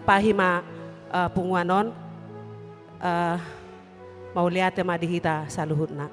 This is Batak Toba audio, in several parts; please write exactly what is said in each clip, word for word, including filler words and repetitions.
pahi ma, eh, punguan on, eh, mauliate ma di hita saluhutna.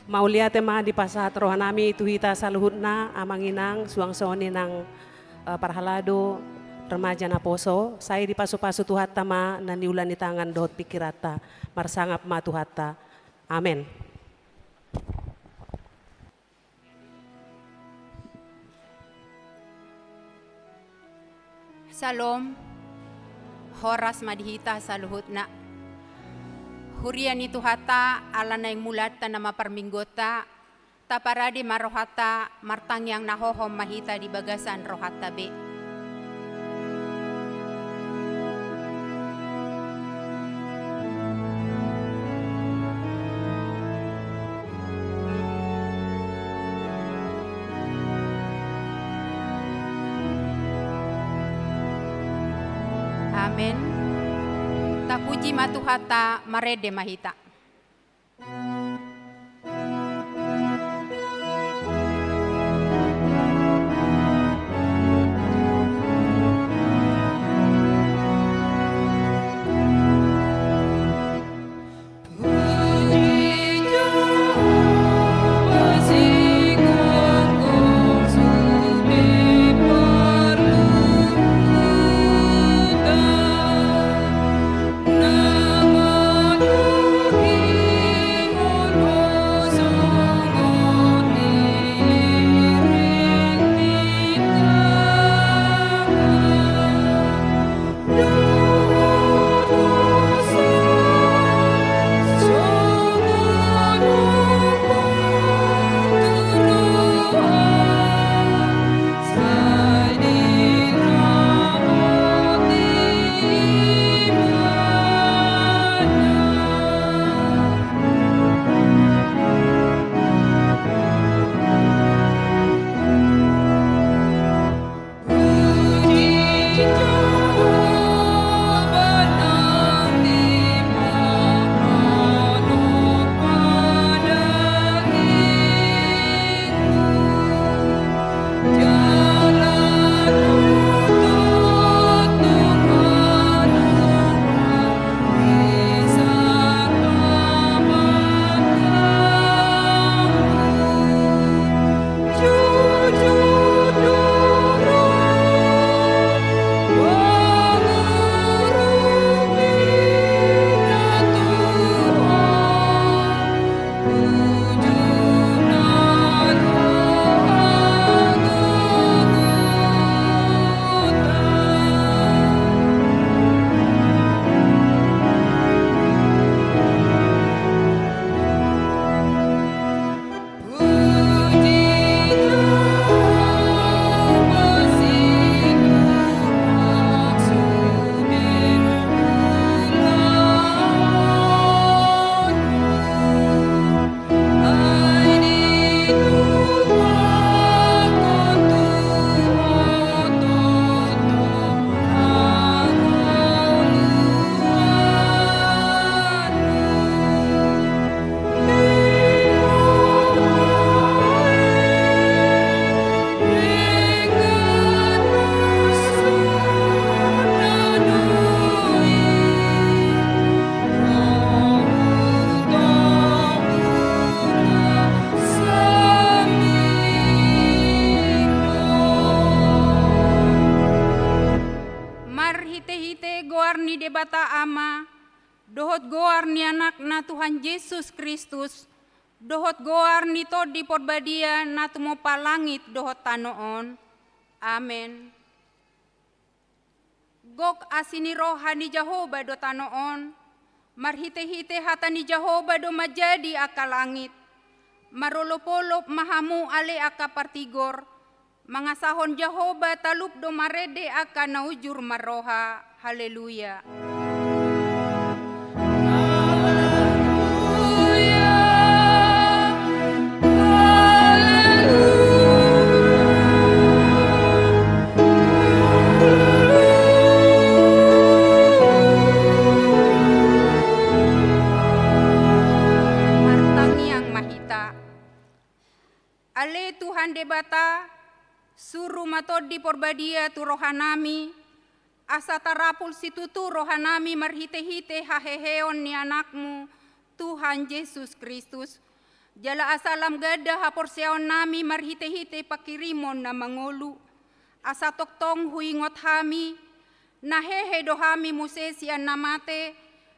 Mauliate ma dipasahat rohanami tu hita saluhutna, amang inang, suang songon i nang, eh, parhalado, Remaja naposo, sai dipasupasu Tuhanta ma na niula ni tangan dohot pingkiranta. Marsangap ma Tuhanta. Amen. Syalom. Horas ma di hita saluhutna. Huria ni Tuhanta, ala naeng mulaanta nama parmingguonta, taparade ma rohanta, martangiang na hohom ma hita di bagasan rohanta be. Amen. Tapuji ma Tuhanta, marende ma hita. Marhitehite goar ni Debata Ama, dohot goar ni Anakna Tuhan Jesus Kristus, dohot goar ni Tondi Porbadia na tumompa langit dohot tano on. Amen. Gok asi ni roha ni Jahowa do tano on, marhitehite hata ni Jahowa do manjadi angka langit. Marolopolop ma hamu ale angka partigor, mangasahon Jahowa talup do marende angka na ujur marroha. Haleluya. Martangiang ma hita. Ale Tuhan Debata, suru ma Tondi Porbadia tu rohanami, asa tarapul situtu rohanami marhitehite haheheon ni Anakmu, Tuhan Jesus Kristus, jala asa lam ganda haporseaonnami marhitehite panghirimon na mangolu. asa tongtong huingot hami, na hehe do hami muse sian na mate,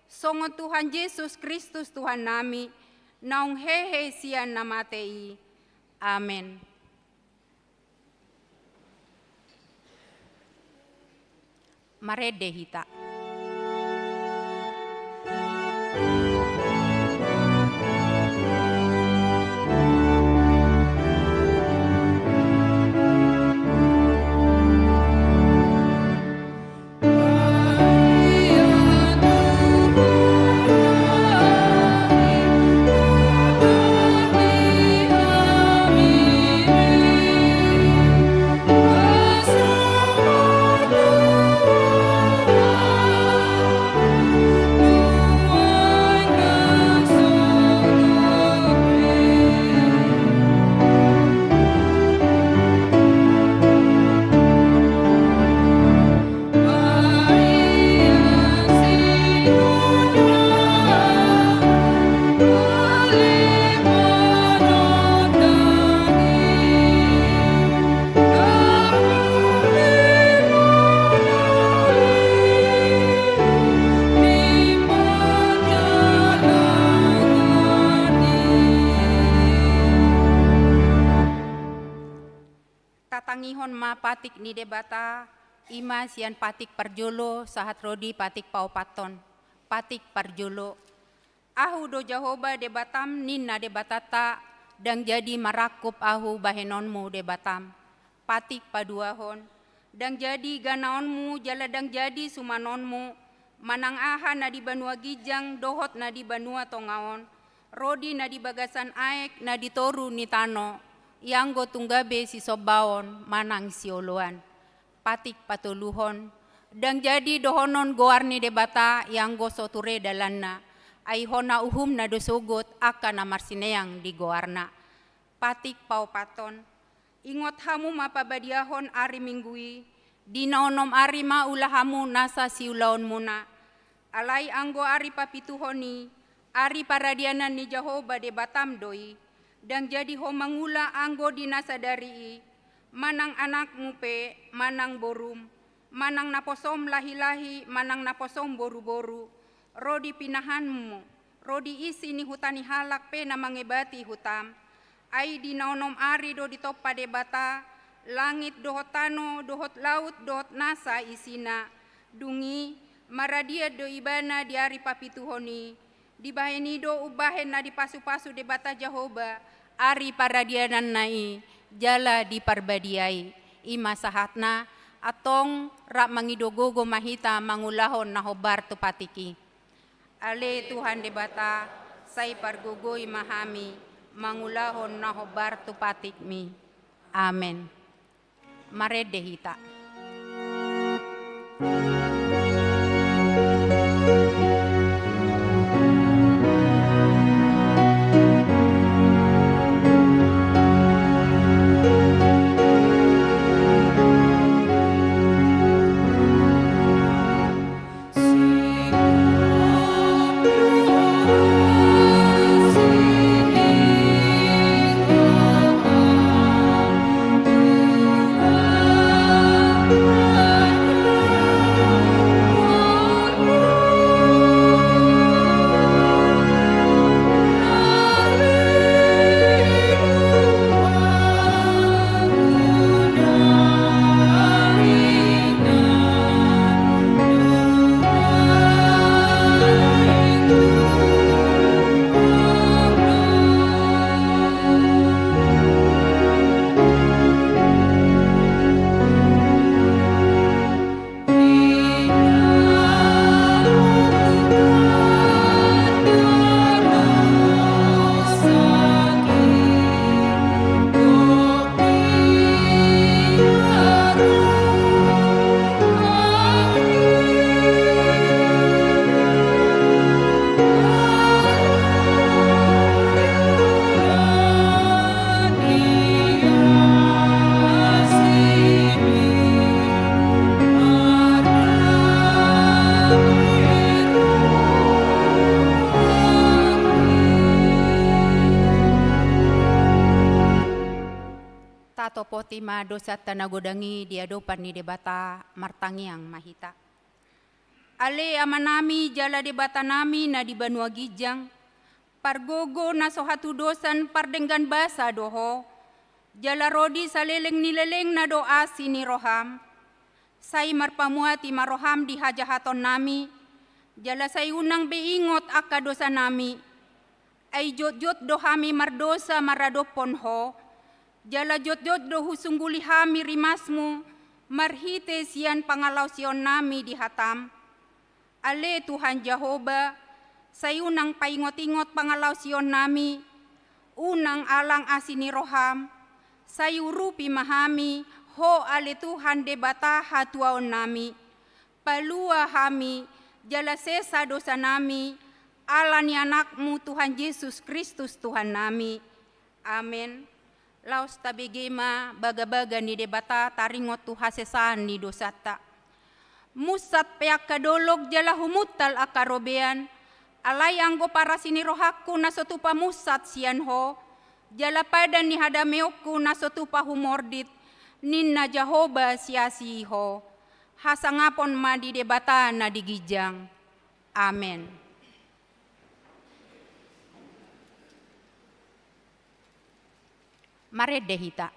songon Tuhan Jesus Kristus Tuhannami, naung hehe sian na mate i. Amen. Marende hita. Tatangihon ma patik ni Debata, i ma sian patik parjolo sahat ro di patik paopathon. Patik parjolo. Ahu do Jahowa Debatam, ninna Debatanta, ndang jadi marangkup ahu bahenonmu Debatam. Patik paduahon. Ndang jadi ganaonmu jala ndang jadi sumanonmu, manang aha na di banua ginjang dohot na di banua tonga on, ro di na di bagasan aek na di toru ni tano, ianggo tung gabe sisombaon manang sioloan. Patik patoluhon. Ndang jadi dohonon goar ni Debata ianggo so ture dalanna, ai hona uhumna do sogot angka na marsineang di goarna. Patik paopathon. Ingot hamu ma pabadiahon ari Minggu i, di na onom ari ma ula hamu nasa siulaonmuna. Alai anggo ari papituhon i, ari paradianan ni Jahowa Debatam do i, ndang jadi ho mangula anggo di na sadari i, manang anakmu pe, manang borum, manang naposom lahilahi, manang naposom boruboru, ro di pinahanmu, ro di isi ni huta ni halak pe na mangebati hutam. Ai di na onom ari do ditompa Debata langit dohot tano dohot laut dohot nasa isina. Dung i, maradian do ibana di ari papituhon i. Dibahen i do umbahen na dipasupasu Debata Jahowa ari paradiananna i jala di Parbadia i. I ma sahatna. Antong rap mangido gogo ma hita mangulahon na hombar tu patik i. Ale Tuhan Debata, sai pargogoi ma hami mangulahon na hombar tu patikmi. Amen. Marende hita. Tima dosanta na godang i di adopan ni Debata, martangiang ma hita. Ale Amanami jala Debatanami na di banua ginjang, pargogo na so hatudosan pardenggan basa do Ho, jala ro di saleleng ni lelengna do asi ni roham. Sai marpamuati ma roham di hajahatonnami, jala sai unang be ingot angka dosanami. Ai jotjot do hami mardosa maradophon Ho, jala jotjot do husungguli hami rimasmu marhite sian pangalaosionnami di hatam. Ale Tuhan Jahowa, sai unang paingotingot pangalaosionnami, unang alang asi ni roham, sai urupi ma hami Ho ale Tuhan Debata hatuaonnami. Palua hami, jala sesa dosanami, ala ni Anakmu Tuhan Jesus Kristus Tuhannami. Amen. Laos tabege ma bagabaga ni Debata taringot tu hasesaan ni dosanta. Munsat pe angka dolok jala humuntal angka robean, alai anggo parasi ni rohangku na so tupa munsat sian Ho, jala padan ni hadameonku na so tupa humordit, ninna Jahowa siasi Ho. Hasangapon ma di Debata na di ginjang. Amen. Marende hita.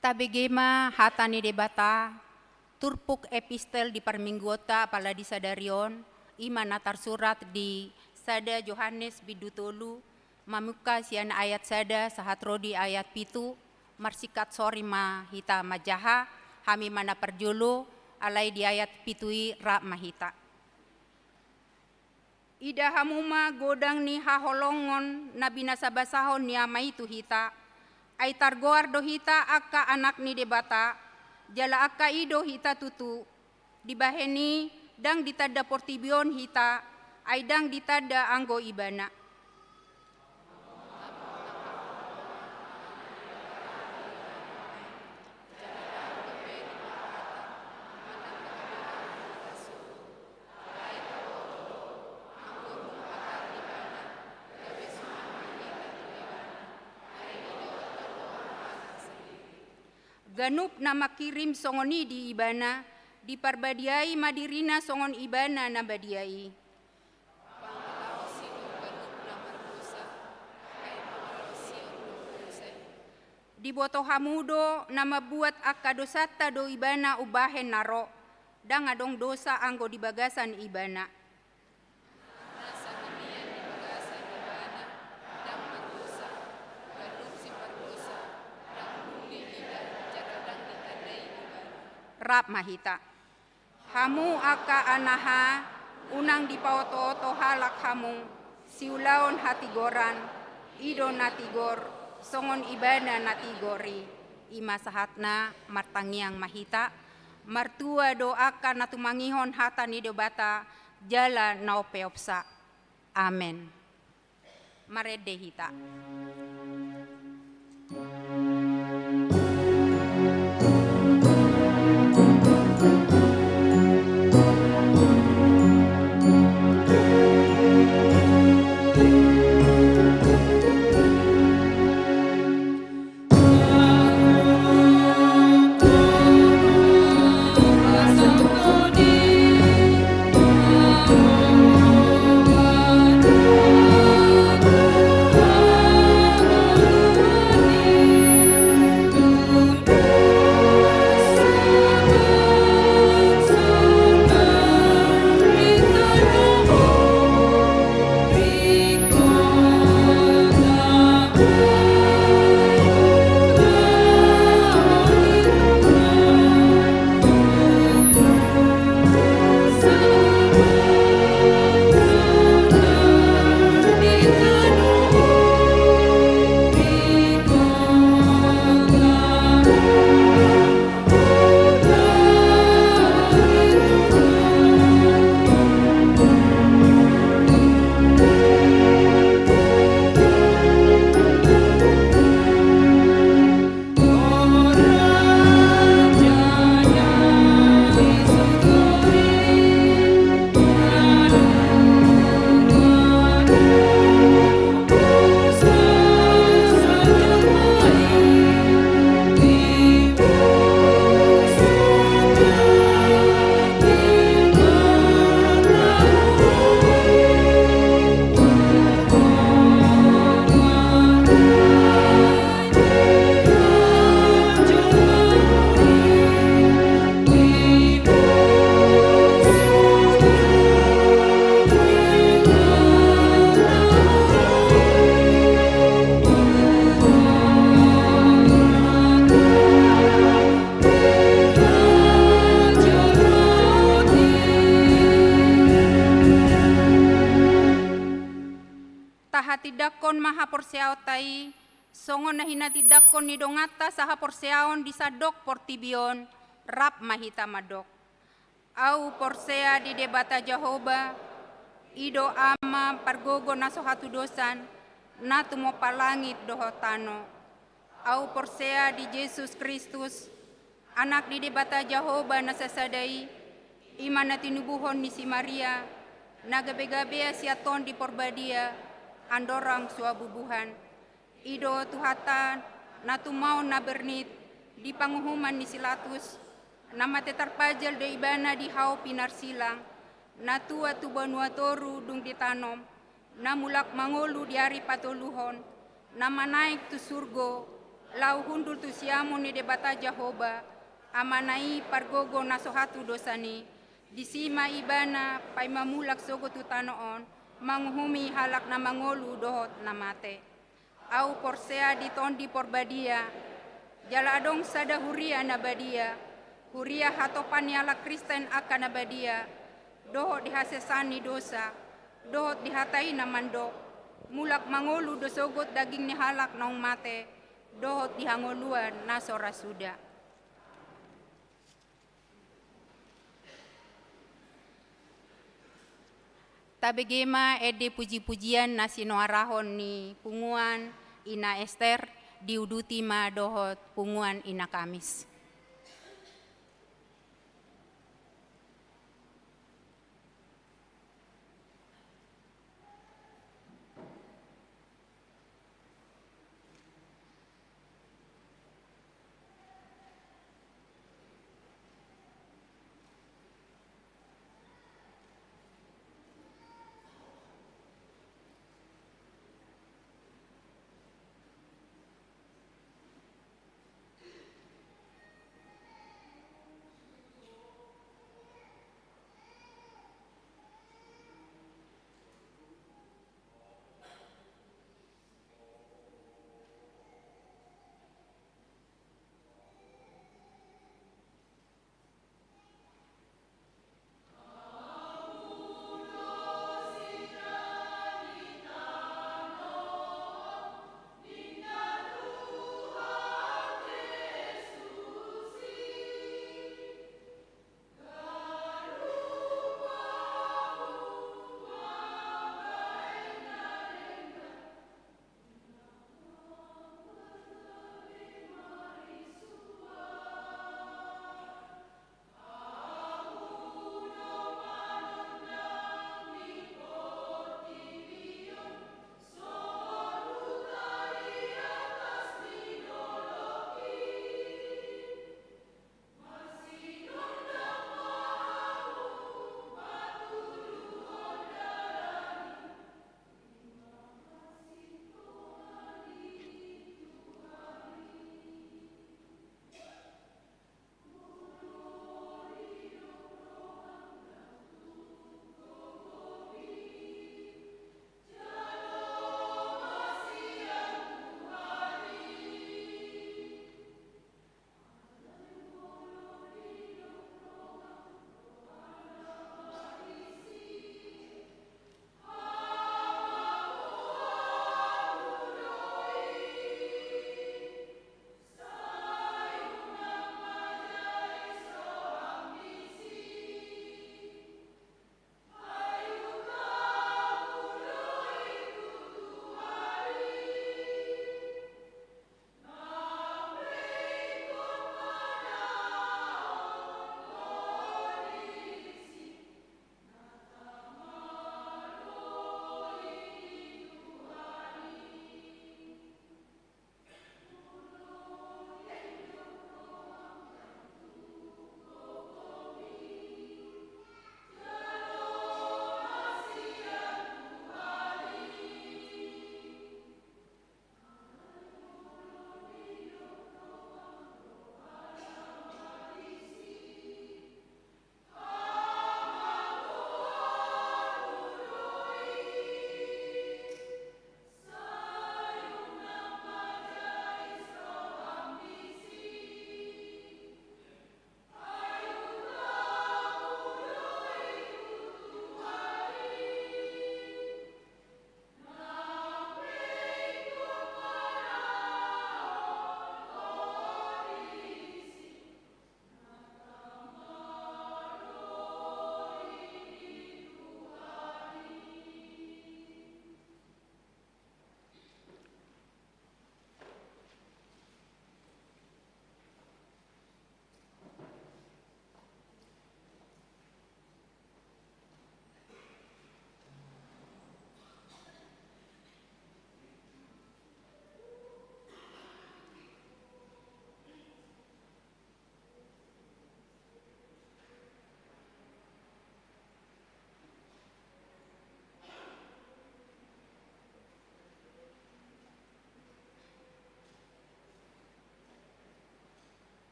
Tabege ma hata ni Debata, turpuk epistel di parmingguonta apala di sadari on, i ma na tarsurat di sada Johannes bindu tolu, mamungka sian ayat sada sahat ro di ayat pitu. Marsingkat sori ma hita manjaha, hami ma na parjolo, alai di ayat pitu i rap ma hita. Ida hamu ma godang ni haholongon na binasabasahon ni Ama i tu hita, ai targoar do hita angka anak ni Debata, jala angka i do hita tutu. Dibahen i ndang ditanda portibi on hita, ai ndang ditanda anggo Ibana. Ganup na mangkirim songon i di Ibana, diparbadiai ma dirina songon Ibana na badia i. Diboto hamu do na mambuat angka dosanta do Ibana umbahen na ro, ndang adong dosa anggo di bagasan Ibana. Rap ma hita. Hamu angka anaha, unang dipaotooto halak hamu, siulaon hatigoran, i do na tigor, songon Ibana na tigor i. I ma sahatna, martangiang ma hita. Martua do angka na tumangihon hata ni Debata, jala na umpeopsa. Amen. Marende hita. Tindanghon ma haporseaonta i, songon na hinatindangkon ni donganta sahaporseaon di sandok portibi on, rap ma hita mandok. Ahu porsea di Debata Jahowa, i do Ama pargogo na so hatudosan, na tumompa langit dohot tano. Ahu porsea di Jesus Kristus, Anak ni Debata Jahowa na sasada i, i ma na tinubuhon ni si Maria, na gabe-gabea sian Tondi Porbadia, andorang so habubuhan. I do Tuhanta, na tumaon na bernit di panguhuman ni si Latus, na mate tarpajal do ibana di hau pinarsilang, na tuat tu banua toru dung ditanom, na mulak mangolu di ari patoluhon, na manaek tu surgo, laho hundul tu siamun ni Debata Jahowa, Amana i pargogo na so hatudosan i, disi ma ibana paima mulak sogot tu tano on, manguhumi halak na mangolu dohot na mate. Ahu porsea di Tondi Porbadia, jala adong sada huria na badia, huria hatopan ni halak Kristen angka na badia, dohot di hasesaan ni dosa, dohot di hata i na mandok, mulak mangolu do sogot daging ni halak naung mate, dohot di hangoluan na so ra suda. Tabege ma ende puji-pujian na sinoarahon ni punguan Ina Ester, diuduti ma dohot punguan Ina Kamis.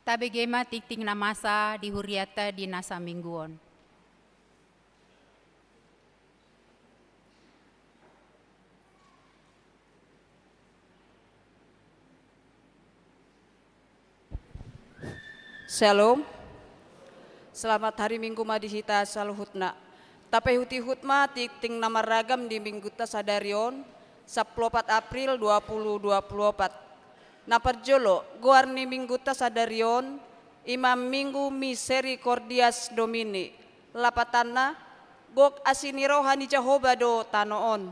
Tabege ma tingting na masa di hurianta di na saminggu on. Syalom. Selamat hari Minggu ma di hita saluhutna. Tapaihut-ihut ma tingting na marragam di minggunta sadari on, sampulu opat April dua puluh dua puluh opat. Na parjolo, goar ni minggunta sadari on, ima Minggu Misericordias Domini. Lapatanna, gok asi ni roha ni Jahowa do tano on.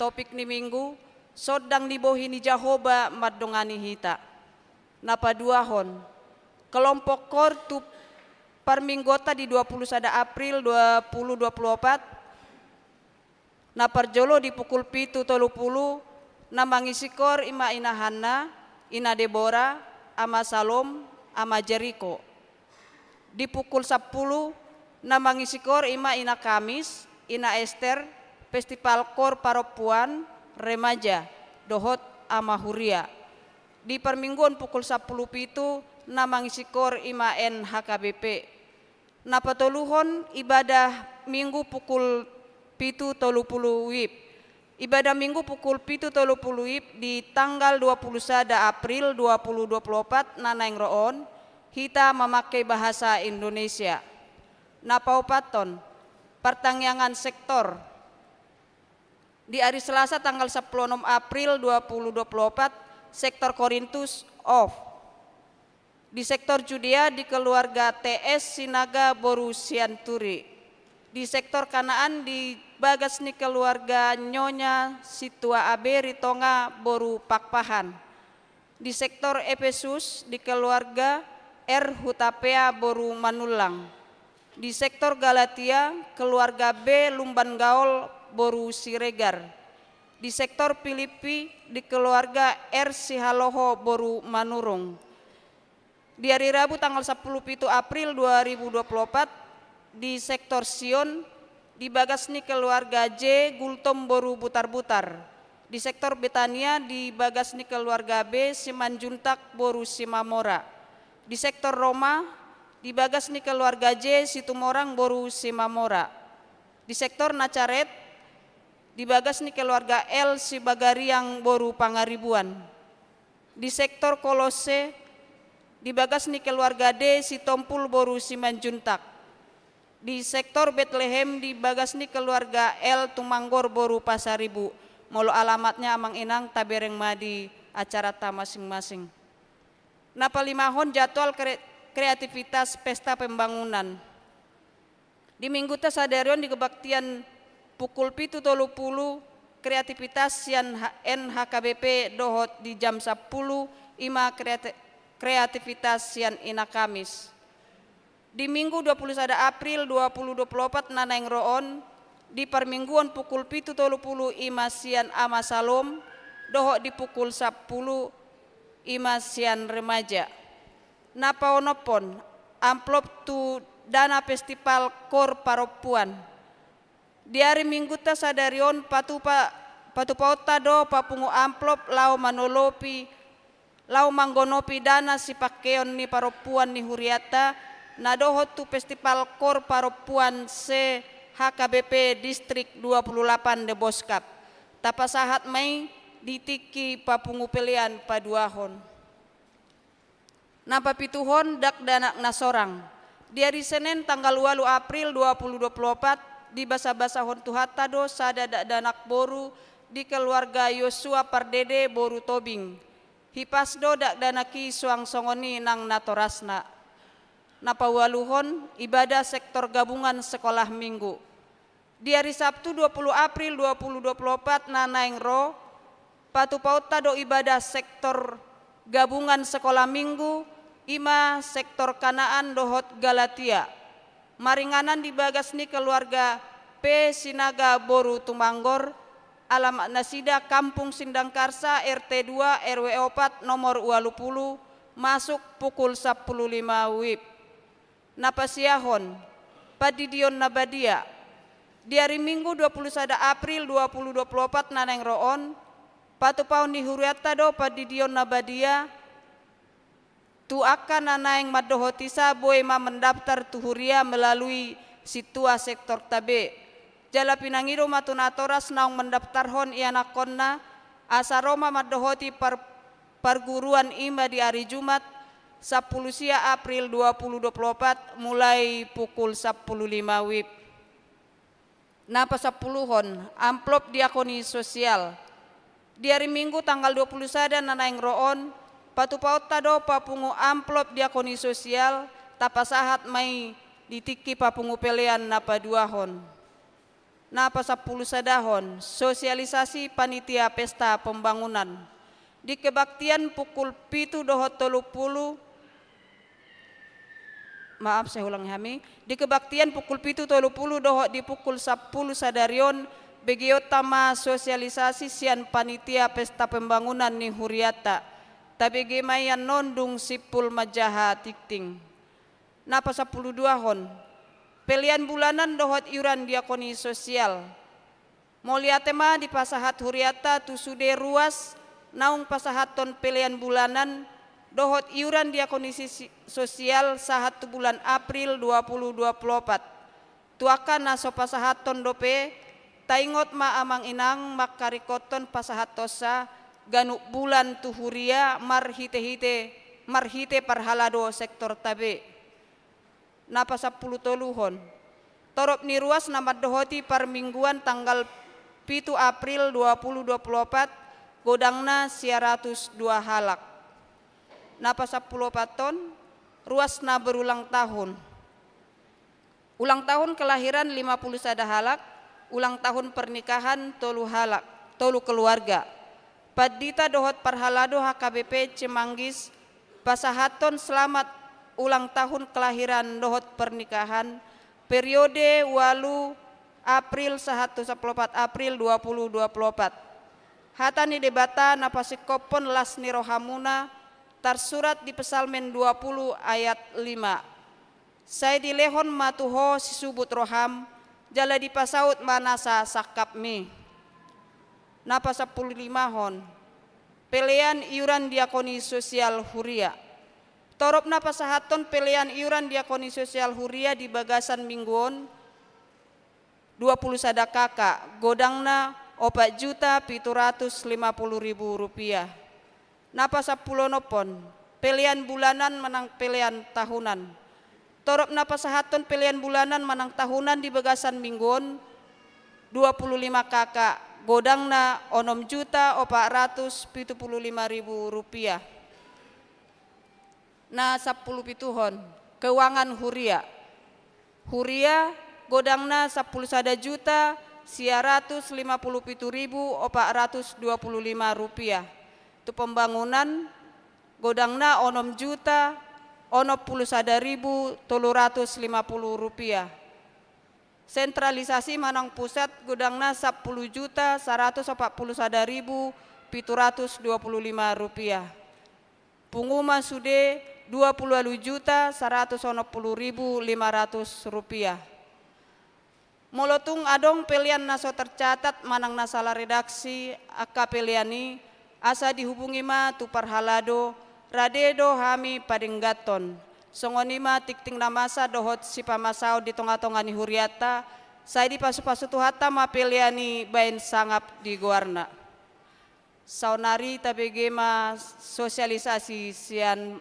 Topik ni minggu, sondang ni bohi ni Jahowa mandongani hita. Na paduahon, kelompok kor tu parmingguonta di dua puluh sada April dua puluh dua puluh opat, na parjolo di pukul pitu tolu pulu, na mangisi kor ima Ina Hanna, Ina Debora, Ama Salom, Ama Jeriko. Di pukul sampulu, na mangisi kor ima Ina Kamis, Ina Ester, Festival Kor Parompuan, Remaja, dohot Ama Huria. Di parmingguon pukul sampulu pitu, na mangisi kor ima N H K B P. Na patoluhon ibadah Minggu pukul pitu tolu pulu wib. Ibadah Minggu pukul pitu tolu pulu wib di tanggal dua puluh sada April dua puluh dua puluh opat na naeng ro on, hita mamangke bahasa Indonesia. Na paopathon, partangiangan sektor. Di ari Selasa tanggal sampulu onom April dua puluh dua puluh opat, sektor Korintus off. Di sektor Judea di keluarga T S Sinaga boru Sianturi. Di sektor Kanaan di bagas ni keluarga Nyonya Situa Abe Ritonga boru Pakpahan. Di sektor Efesus di keluarga R Hutapea boru Manullang. Di sektor Galatia keluarga B Lumban Gaol boru Siregar. Di sektor Filipi di keluarga R Sihaloho boru Manurung. Di ari Rabu tanggal sampulu pitu April dua ribu dua puluh opat, di sektor Sion, di bagas ni keluarga J Gultom boru Butarbutar. Di sektor Betania, di bagas ni keluarga B Simanjuntak boru Simamora. Di sektor Roma, di bagas ni keluarga J Situmorang boru Simamora. Di sektor Nacaret, di bagas ni keluarga L Sibagariang boru Pangaribuan. Di sektor Kolosse, di bagas ni keluarga D Sitompul boru Simanjuntak. Di sektor Betlehem, di bagas ni keluarga L Tumanggor boru Pasaribu. Molo alamatnya amang inang tabereng ma di acaranta masing-masing. Na palimahon jadwal kre-, kreativitas pesta pembangunan. Di minggunta sadari on di kebaktian pukul pitu tolu pulu kreativitas sian H-, N H K B P dohot di jam sampulu ima kreati-, kreativitas sian Ina Kamis. Di Minggu dua puluh sada April dua puluh dua puluh opat na naeng ro on, di parmingguon pukul pitu tolu pulu ima sian Ama Salom, dohot di pukul sampulu ima sian Remaja. Na paonomhon, amplop tu dana Festival Kor Parompuan. Di ari Minggunta sadari on patupa-, patupaonta do papungu amplop laho manolopi, laho manggonopi dana sipangkeon ni parompuan ni hurianta, na dohot tu Festival Kor Parompuan se-H K B P Distrik dua puluh delapan Deboskap. Tapasahat ma i di tingki papungu pelean paduahon. Na papituhon dakdanak na sorang. Di ari Senen tanggal ualu April dua puluh dua puluh opat, dibasabasahon Tuhanta do sada dakdanak boru di keluarga Yosua Pardede boru Tobing. Hipas do dakdanak i suang songon i nang natorasna. Na paualuhon ibadah sektor gabungan sekolah minggu. Di ari Sabtu dua puluh April dua puluh dua puluh opat na naeng ro, patupaonta do ibadah sektor gabungan sekolah minggu, ima sektor Kanaan dohot Galatia. Maringanan di bagas ni keluarga P Sinaga boru Tumanggor, alamat nasida Kampung Sindangkarsa R T dua R W opat nomor ualu pulu, masuk pukul sampulu lima wib. Na pasiahon, pandidion na badia. Di ari Minggu dua puluh sada April dua puluh dua puluh opat na naeng ro on, patupaon ni hurianta do pandidion na badia, Tu angka na naeng mandohoti sa boi ma mendaftar tu huria melalui sintua sektorta be. Jala pinangido ma tu natoras naung mendaftarhon ianakhonna, asa ro ma mandohoti par-, parguruan i ma di ari Jumat, sampulu sia April dua pulu dua pulu opat, mulai pukul sampulu lima wib. Na pasampuluhon, amplop diakoni sosial. Di ari Minggu tanggal dua pulu sada na naeng ro on, patupaonta do papungu amplop diakoni sosial, tapasahat ma i di tingki papungu pelean na paduahon. Na pasampulu sadahon, sosialisasi panitia pesta pembangunan. Di kebaktian pukul pitu dohot tolu pulu, maaf, saya ulangi hami. Di kebaktian pukul pitu tolu pulu dohot di pukul sampulu sadari on, begeonta ma sosialisasi sian panitia pesta pembangunan ni huriata. Tabege ma i annon dung simpul manjaha tingting. Na pasampulu duahon, pelean bulanan dohot iuran diakoni sosial. Mauliate ma dipasahat huriata tu sude ruas naung pasahathon pelean bulanan dohot iuran diakoni sisi-, sosial sahat tu bulan April dua pulu dua pulu opat. Tu angka na so pasahathon dope, taingot ma amang inang mangkaringkothon pasahathonsa ganup bulan tu huria marhite-hite, marhite parhalado sektorta be. Na pasampulu toluhon. Torop ni ruas na mandohoti parmingguan tanggal pitu April dua pulu dua pulu opat, godangna sia ratus dua halak. Na pasampulu opathon, ruas na berulang tahun. Ulang tahun kelahiran lima pulu sada halak, ulang tahun pernikahan tolu halak, tolu keluarga. Pandita dohot parhalado H K B P Cimanggis pasahathon selamat ulang tahun kelahiran dohot pernikahan, periode ualu April sahat tu sampulu opat April dua pulu dua pulu opat. Hata ni Debata na pasingkophon las ni rohamuna, tarsurat di Psalmen dua pulu ayat lima. Sai dilehon ma tu ho sisubut roham, jala dipasaut ma nasa sangkapmi. Na pasampulu limahon, pelean iuran diakoni sosial huria. Torop na pasahathon pelean iuran diakoni sosial huria di bagasan minggu on, dua pulu sada K K, godangna opat juta pitu ratus lima puluh ribu rupiah. Na pasampulu onophon, pelean bulanan manang pelean tahunan. Torop na pasahathon pelean bulanan manang tahunan di bagasan minggu on, dua pulu lima K K, godangna onom juta opat ratus pitu pulu lima ribu rupiah. Na sampulu pituhon, keuangan huria. Huria, godangna sampulu sada juta sia ratus lima pulu pitu ribu opat ratus dua pulu lima rupiah. Tu pembangunan, godangna onom juta onom pulu sada ribu tolu ratus lima pulu rupiah. Sentralisasi manang pusat, godangna sampulu juta saratus opat pulu sada ribu pitu ratus dua pulu lima rupiah. Pungu ma sude dua pulu ualu juta saratus onom pulu ribu lima ratus rupiah. Molo tung adong pelean na so tercatat manang na sala redaksi angka pelean i, asa dihubungi ma tu parhalado, rade do hami padengganhon. Songon i ma tingting na masa dohot sipamasaon di tonga-tonga ni hurianta, sai dipasu-pasu Tuhanta ma pelean i baen sangap di goarna. Saonari tabege ma sosialisasi sian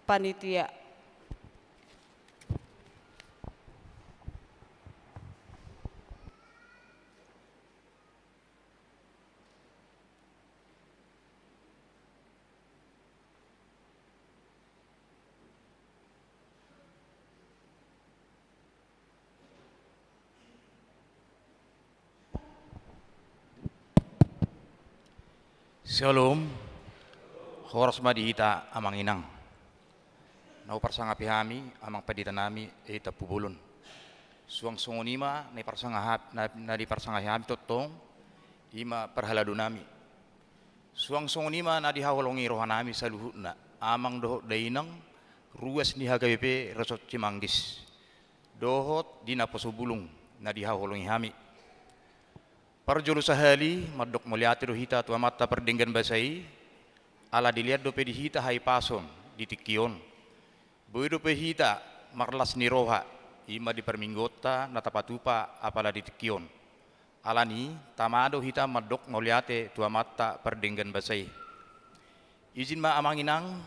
panitia. Syalom. Horas ma di hita amang inang. Na huparsangapi hami amang pandita nami, eh, Tampubolon. Suang songon i ma na diparsangaha-, na, na diparsangahi hami tongtong, i ma parhalado nami. Suang songon i ma na dihaholongi roha nami saluhutna, amang dohot dainang, ruas ni H K B P Resort Cimanggis. Dohot di naposo bulung na dihaholongi hami. Parjolo sahali, mandok mauliate do hita tu Amanta pardenggan basa i, ala dilean dope di hita hahipason di tingki on. Boi dope hita marlas ni roha, i ma di parmingguonta na tapatupa apala di tingki on. Alani, tama do hita mandok mauliate tu Amanta pardenggan basa i. Izin ma amang inang,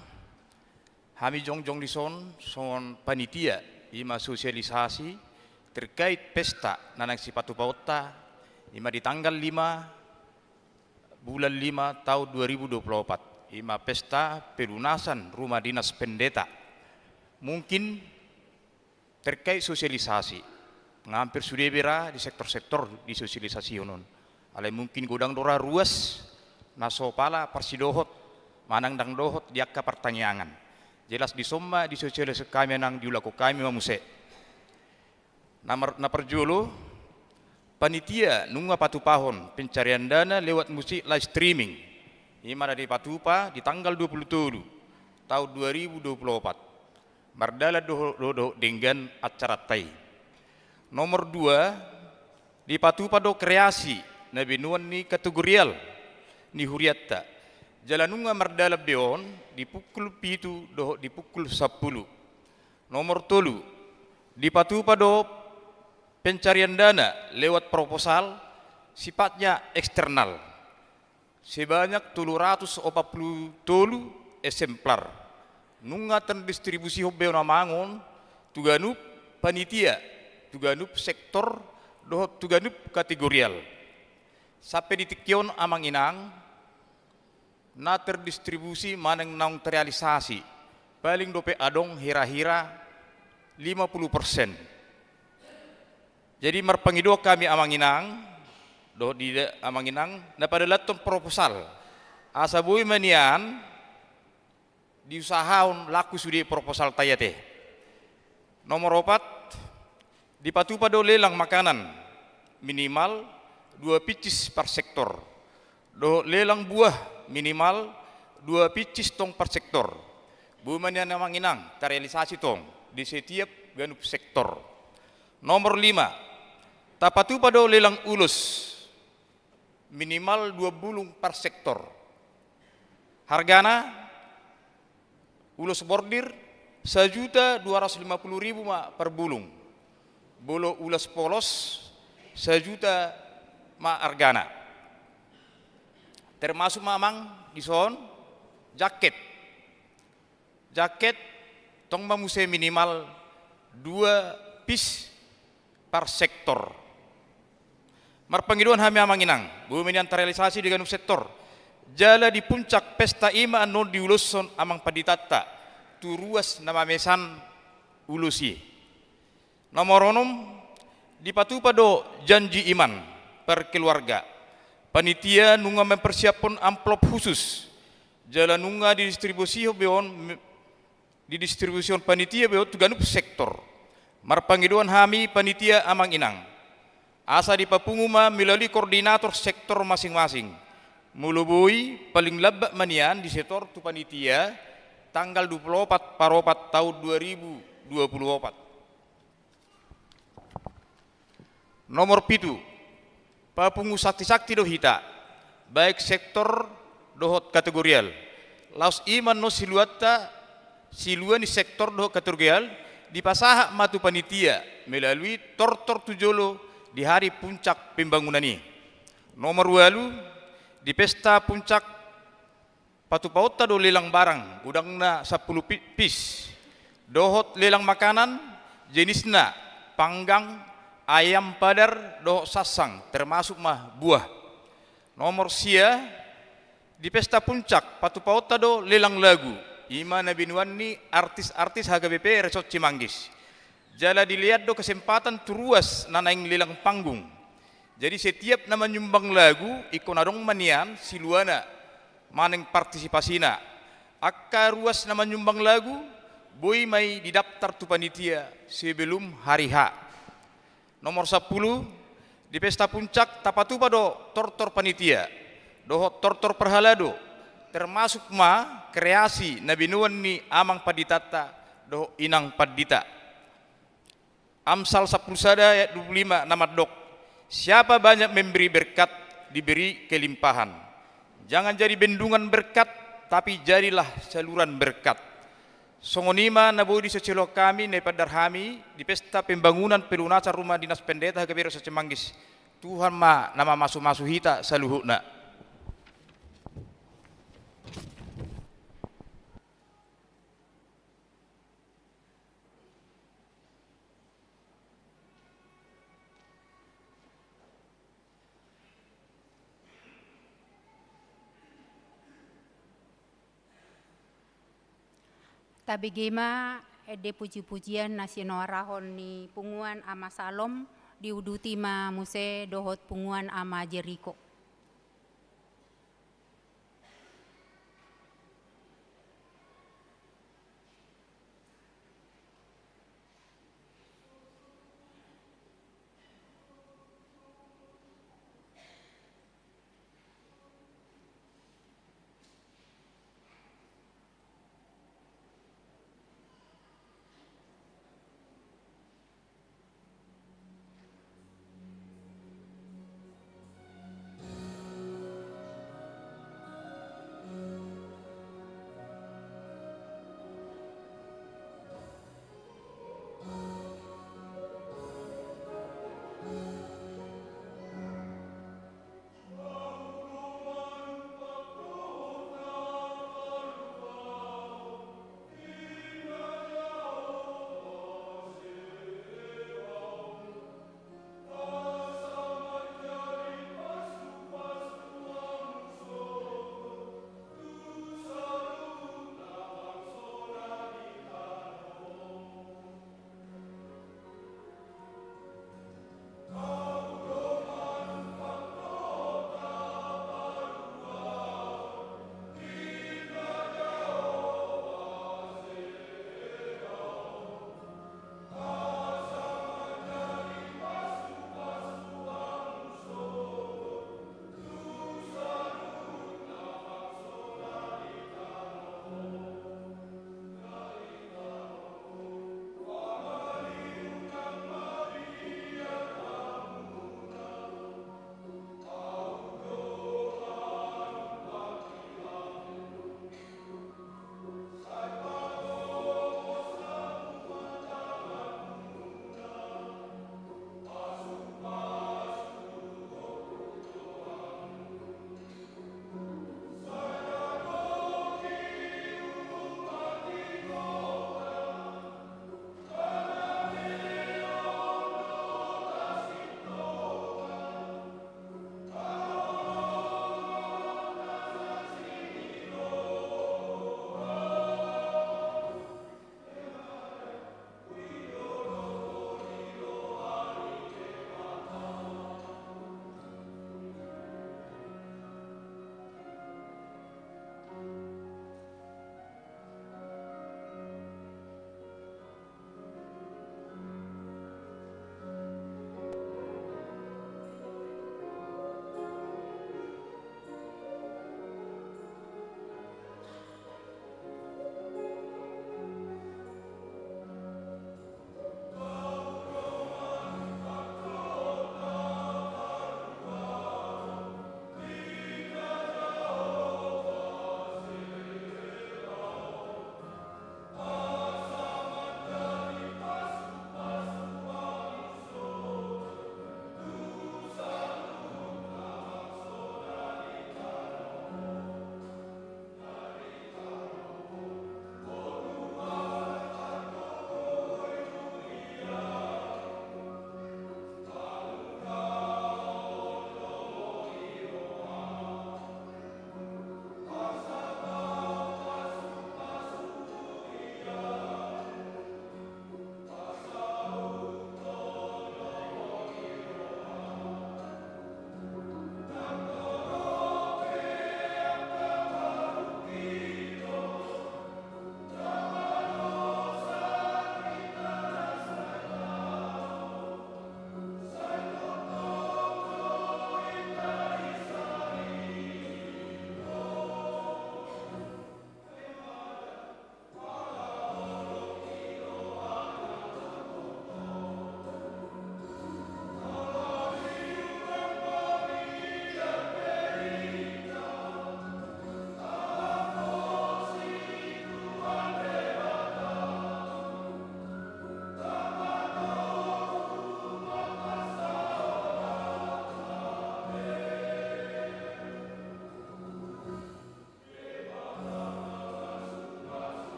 hami jongjong dison songon panitia, i ma sosialisasi terkait pesta na naeng sipatupaonta, i ma di tanggal lima bulan lima tahun dua ribu dua puluh empat, i ma pesta pelunasan rumah dinas pendeta. Mungkin terkait sosialisasi, nga hampir sude be ra di sektor-sektor disosialisasihon on. Alai mungkin godang do ra ruas na so pala parsidohot manang ndang dohot di angka partangiangan. Jelas dison ma disosialisasi hami nang diulahon hami ma muse. Na mar-, na parjolo, panitia nunga patupahon pencarian dana lewat musik live streaming. I ma na dipatupa di tanggal dua puluh tolu tahun dua ribu dua puluh empat. Mardalan dohot, dohot, dohot denggan acaranta i. Nomor dua, dipatupa do kreasi na binoan ni kategorial ni hurianta. Jala nunga mardalan be on di pukul pitu dohot di pukul sampulu. Nomor tolu, dipatupa do pencarian dana lewat proposal sifatnya eksternal sebanyak tolu ratus opat puluh tolu eksemplar. Nunga terdistribusi be on amang on tu ganup panitia, tu ganup sektor, dohot tu ganup kategorial. Sampe di tingki on amang inang, na terdistribusi manang naung terrealisasi, paling dope adong hira-hira lima puluh persen. Jadi marpangidoan hami amang inang, dohot di da-, amang inang, na padalanhon proposal. Asa boi ma nian diusahahon laku sude proposalta i ate. Nomor opat, dipatupa do lelang makanan minimal dua picis per sektor. Dohot lelang buah minimal dua picis tong per sektor. Boi ma nian amang inang terrealisasi tong di setiap ganup sektor. Nomor lima, tapatupa do lelang ulos minimal dua bulung per sektor. Hargana, ulos bordir sajuta dua ratus lima puluh ribu ma per bulung. Molo ulos polos, sajuta ma argana. Termasuk ma amang dison jaket. Jaket tong ma muse minimal dua pis per sektor. Marpangidoan hami amang inang, boi ma nian terrealisasi di ganup sektor. Jala di puncak pesta i ma annon diuloshon amang panditanta tu ruas na mamesan ulos i. Nomor onom, dipatupa do janji iman per keluarga. Panitia nunga mempersiaphon amplop khusus. Jala nunga didistribusi be on, didistribusi panitia be on tu ganup sektor. Marpangidoan hami panitia amang inang, asa dipapungu ma melalui koordinator sektor masing-masing. Molo boi, paling lambat ma nian disetor tu panitia tanggal dua puluh opat paropat tahun dua ribu dua puluh opat. Nomor pitu, papungu santi-santi do hita, baik sektor dohot kategorial. Laos i ma annon siluanta, silua ni sektor dohot kategorial, dipasahat ma tu panitia melalui tortor tu jolo di hari puncak pembangunan i. Nomor ualu, di pesta puncak patupaonta do lelang barang, godangna sampulu pi-, pis, dohot lelang makanan, jenisna, panggang, ayam padar, dohot sansang, termasuk ma buah. Nomor sia, di pesta puncak, patupaonta do lelang lagu, i ma na binoan ni artis-artis H K B P Resort Cimanggis. Jala dilean do kesempatan tu ruas na naeng lelang panggung. Jadi setiap na manyumbang lagu, ingkon adong ma nian siluana manang partisipasina. Angka ruas na manyumbang lagu, boi ma i didaptar tu panitia sebelum hari H. Nomor sampulu, di pesta puncak tapatupa do tortor panitia dohot tortor parhalado, termasuk ma kreasi na binoan ni amang panditanta dohot inang pandita. Amsal sampulu sada ayat dua puluh lima na mandok, "Siapa banyak memberi berkat, diberi kelimpahan. Jangan jadi bendungan berkat, tapi jadilah saluran berkat." Songon i ma na boi disocilohon hami na ipandar hami di pesta pembangunan pelunasan rumah dinas pendeta HKBP Rasa Cimanggis. Tuhan ma na mamasumasu hita saluhutna. Tabege ma ende pujipujian na sinoarahon ni punguan Ama Salom, diuduti ma muse dohot punguan Ama Jeriko.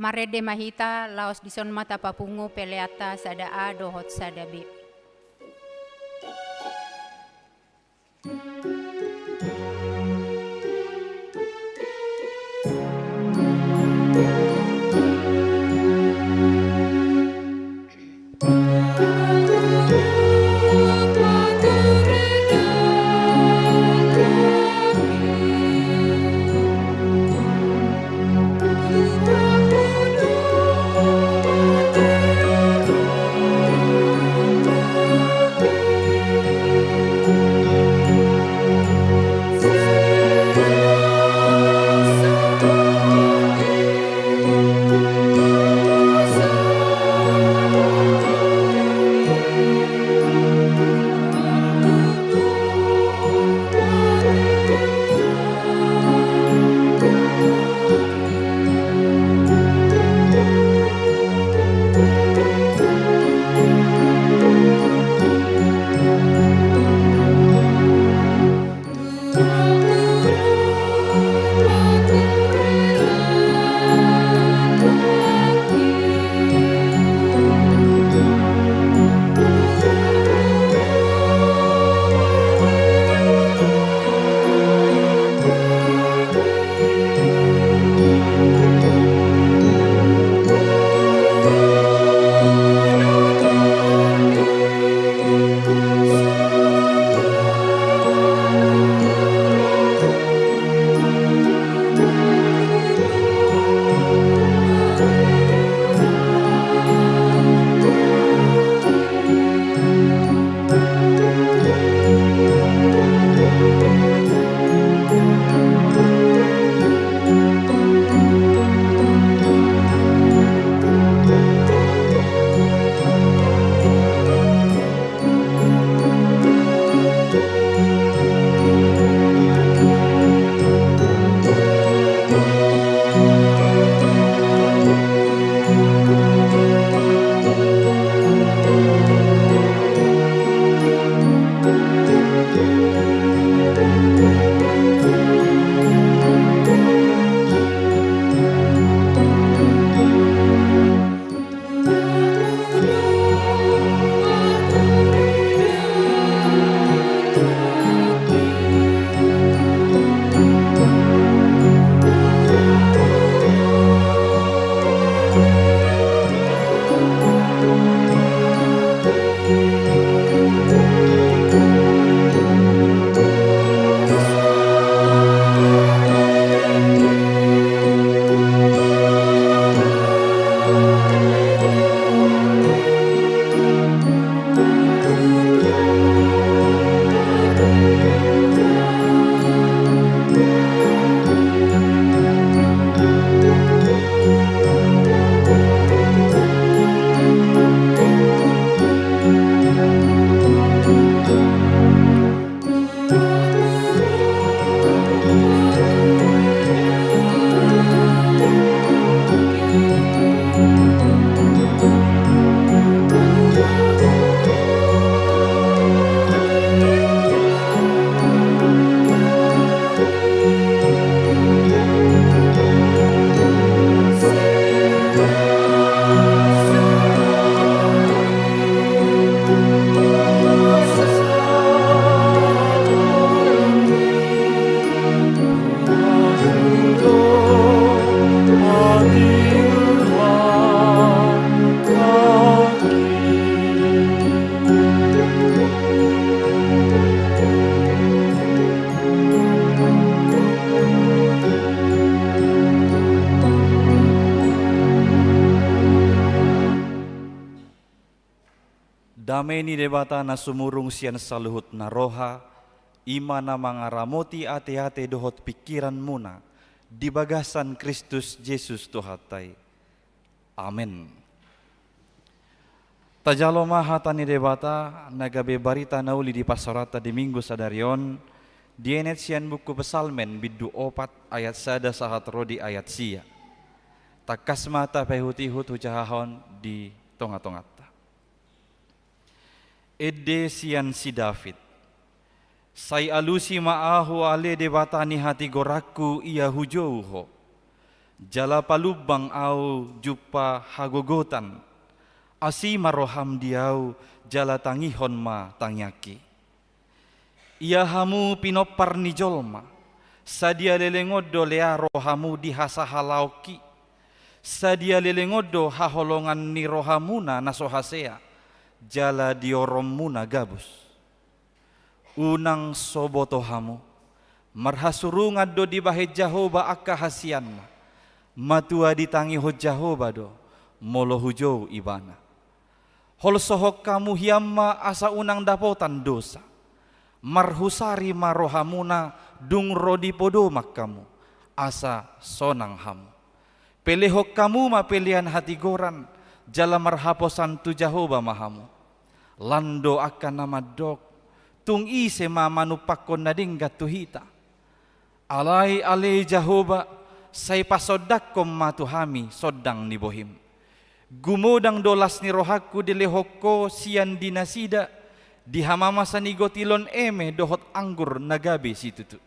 Marende ma hita, laos dison ma tapapungu peleanta sada A dohot sada B. Dame ni Debata na sumurung sian saluhut na roha, i ma na mangaramoti ateate dohot pingkiranmuna di bagasan Kristus Jesus Tuhanta i. Amen. Tajalo ma hata ni Debata na gabe barita na uli dipasaoranta di Minggu sadari on, dienet sian buku Psalmen bindu opat ayat sada sahat ro di ayat sia. Tangkas ma tapaihutihut hujahahon di tongatonganta. Ende sian si David. Sai alusi ma ahu ale Debata ni hatigoranku, ia hujou Ho. Jala palumbang ahu jumpa hagogotan, asi ma roham di ahu, jala tangihon ma tangiangki. Ia hamu pinompar ni jolma, sadia leleng on do lea rohamu di hasahalaonki, sadia leleng on do haholongan ni rohamuna na so hasea, jala dioromuna gabus. Unang so boto hamu, marhasurungan do dibahen Jahowa angka hasianna, matua ditangihon Jahowa do, molo hujou ibana. Holsohon hamu hian ma asa unang dapotan dosa. Marhusari ma rohamuna dung ro di podoman hamu, asa sonang hamu. Pelehon hamu ma pelean hatigoran, jala marhaposan tu Jahowa ma hamu. Lan do angka na mandok, tung ise ma manumpakkon na denggan tu hita. Alai ale Jahowa, sai pasondangkon ma tu hami sondang ni bohim. Gumodang do las ni rohangku dilehon ho sian di nasida, di hamamasa ni gotilon eme dohot anggur na gabe situtu.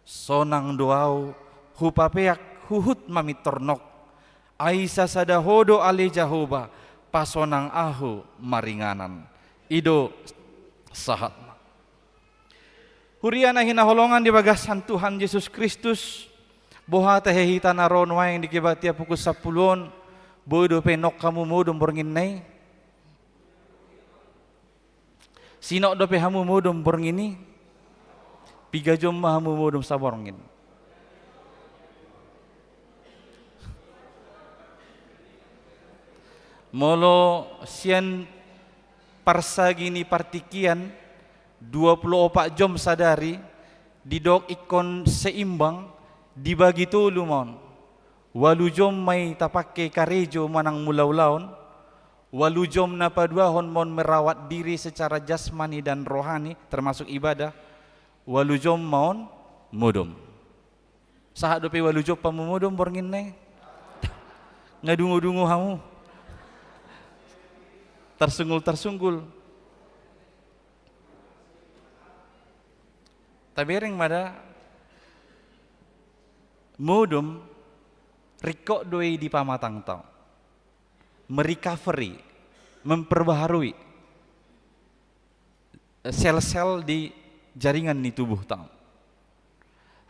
Sonang do ahu, hupapeak huhut mamintor nok. Ai sasada ho do ale Jahowa, pasonang ahu maringanan. I do sahatna. Huria na hinaholongan di bagasan Tuhan Jesus Kristus, boha tahe hita na ro nuaeng di kebaktian pukul sampulu on, boi dope nok hamu modom borngin na i? Sinok dope hamu modom borngin i? Piga jom ma hamu modom saborngin? Molo sian parsagi ni partingkian, dua pulu opat jom sadari, didok ingkon seimbang, dibagi tolu ma on. Ualu jom ma i tapangke karejo manang mulaulaon, ualu jom na paduahon ma on merawat diri secara jasmani dan rohani, termasuk ibadah, ualu jom ma on modom. Sahat dope ualu jom hamu modom borngin na i? Nga dungodungo hamu? Tarsunggul-tarsunggul. Tabereng ma da, modom ringkot do i di pamatangta on. Merecovery, memperbaharui sel-sel di jaringan ni tubuhta on.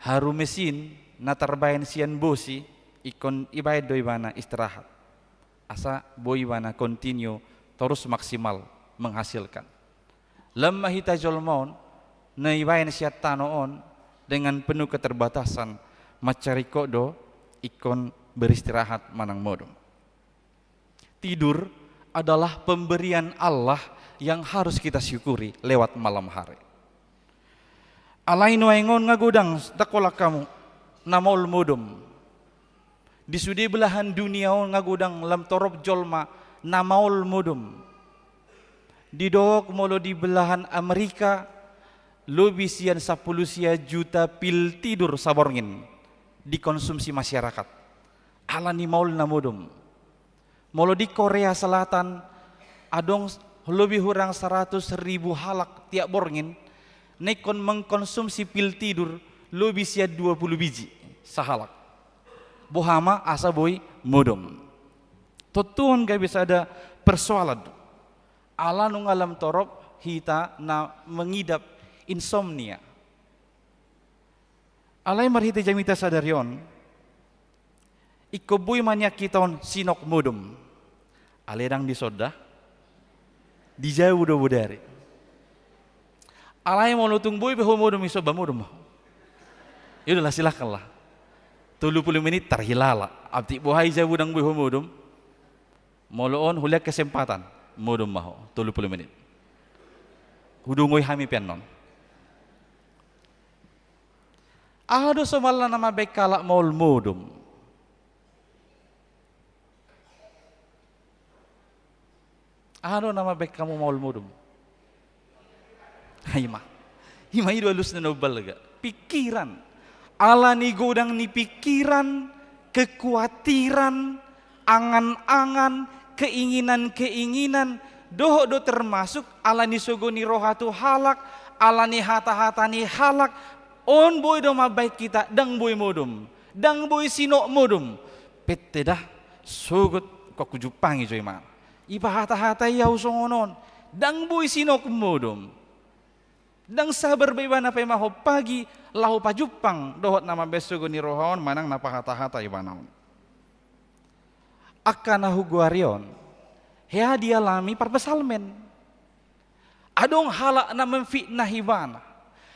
Haru mesin na tarbaen sian bosi, ingkon ibaen do ibana istirahat. Asa boi ibana continue torus maksimal menghasilkan. Lam ma hita jolma on, na ibaen sian tano on dengan penuh keterbatasan, mansai ringkot do ingkon beristirahat manang modom. Tidur adalah pemberian Allah yang harus kita syukuri lewat malam hari. Alai nuaeng on nga godang, ndang holan hamu, na maol modom. Di sude belahan dunia on nga godang lam torop jolma na maol modom. Didok molo di belahan Amerika, lobi sian sampulu sia juta pil tidur saborngin dikonsumsi masyarakat. Alani maolna modom. Molo di Korea Selatan, adong lobi hurang saratus ribu halak tiap borngin na ingkon mengkonsumsi pil tidur lobi sian dua pulu biji sahalak. Boha ma asa boi modom? Tontu on gabe sada persoalan. Ala nunga lam torop hita na mengidap insomnia. Alai marhite jamita sadari on, ingkon boi ma nian hita on sinok modom. Alai ndang di son da, di jabu do bodari. Alai molo tung boi be ho modom, i somba modom ma ho. Ya udahlah, silakanlah. Tolu pulu menit tarhilala. Atik boha i jabu ndang boi ho modom. Molo on hulehon kesempatan, modom ma ho tolu pulu menit. Hudungoi hami pe annon. Aha do somalna na mambaen halak maol modom? Aha do na mambaen hamu maol modom? Ima. Ima i do alusna na umbalga. Pikiran. Alani godang ni pikiran, kekuatiran, angan-angan, keinginan-keinginan, dohot do termasuk alani sogo ni roha tu halak, alani hata-hata ni halak, on boi do mambaen hita ndang boi modom, ndang boi sinok modom. Pette da, sogot, ingkon hujumpangi jo imana. Ipahata-hatai ahu songon on, ndang boi sinok modom. Ndang sabar be ibana paimahon pagi, laho pajumpang dohot na mambahen sogo ni roha on manang na pahata-hata ibana on. Angka na hugoari on, hea dialami parpsalmen. Adong halak na memfitnah ibana,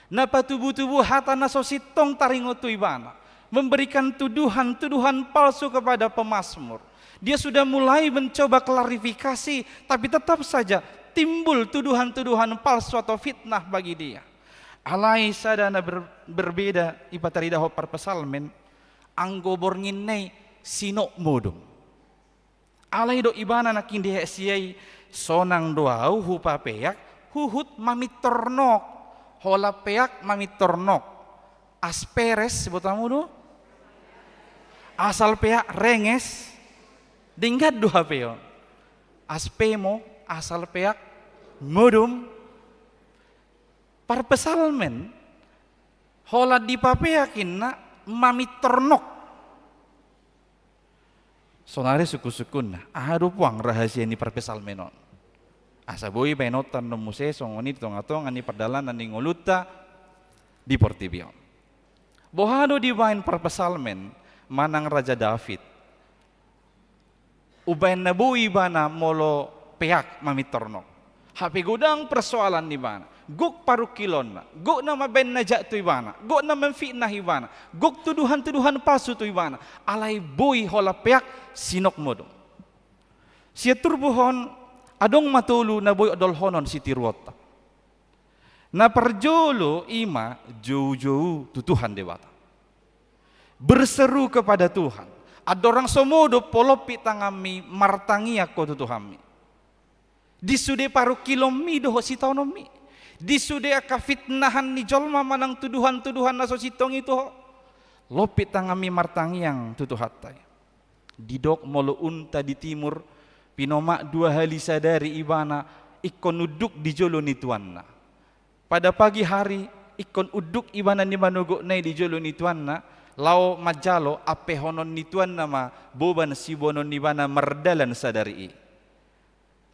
na patubu-tubu hata na so sintong taringot tu ibana, memberikan tuduhan-tuduhan palsu kepada pemazmur. Dia sudah mulai mencoba klarifikasi, tapi tetap saja timbul tuduhan-tuduhan palsu atau fitnah bagi dia. Alai sada na ber-, berbeda ipataridahon parpsalmen, anggo borngin na i sinok modom. Alai didok ibana nangkin di ayat sia i, sonang do ahu hupapeak, huhut mamintor nok, holan peak mamintor nok. Asperes, botomu do? Asal peak renges, denggan do hape on. Aspemo, asal peak modom. Parpsalmen, holan dipapeak inna mamintor nok. Sonari sungkun-sungkunna, aha do puang rahasia ni parpsalmen on? Asa boi baenonta annon muse songon i di tonga-tonga ni pardalanan ni ngolunta di portibi on. Boha do dibaen parpsalmen manang Raja David? Umbaen na boi ibana molo peak mamintor nok. Hape godang persoalan ni ibana. Gok parungkilonna, gok na mambaen na jahat tu ibana, gok na memfitnah ibana, gok tuduhan-tuduhan palsu tu ibana. Alai boi holan peak sinok modom. Sian turpuk on adong ma tolu na boi dolhonon sitiruonta. Na parjolo i ma jou-jou tu Tuhan Debata. Berseru kepada Tuhan. Andorang so modom ho, lompit tanganmi, martangiang ho tu Tuhanmi. Di sude parungkilonmi dohot sitaononmi. Di sude angka fitnahan ni jolma manang tuduhan-tuduhan na so sintong i tu ho, lompit tanganmi martangiang tu Tuhanta i. Didok molo unta di timur, pinomak dua hali sadari ibana ingkon unduk di jolo ni tuanna. Pada pagi hari, ingkon unduk ibana ni manogotna i di jolo ni tuanna, laho manjalo ampehonon ni tuanna ma boban siboanon ni ibana mardalan sadari i.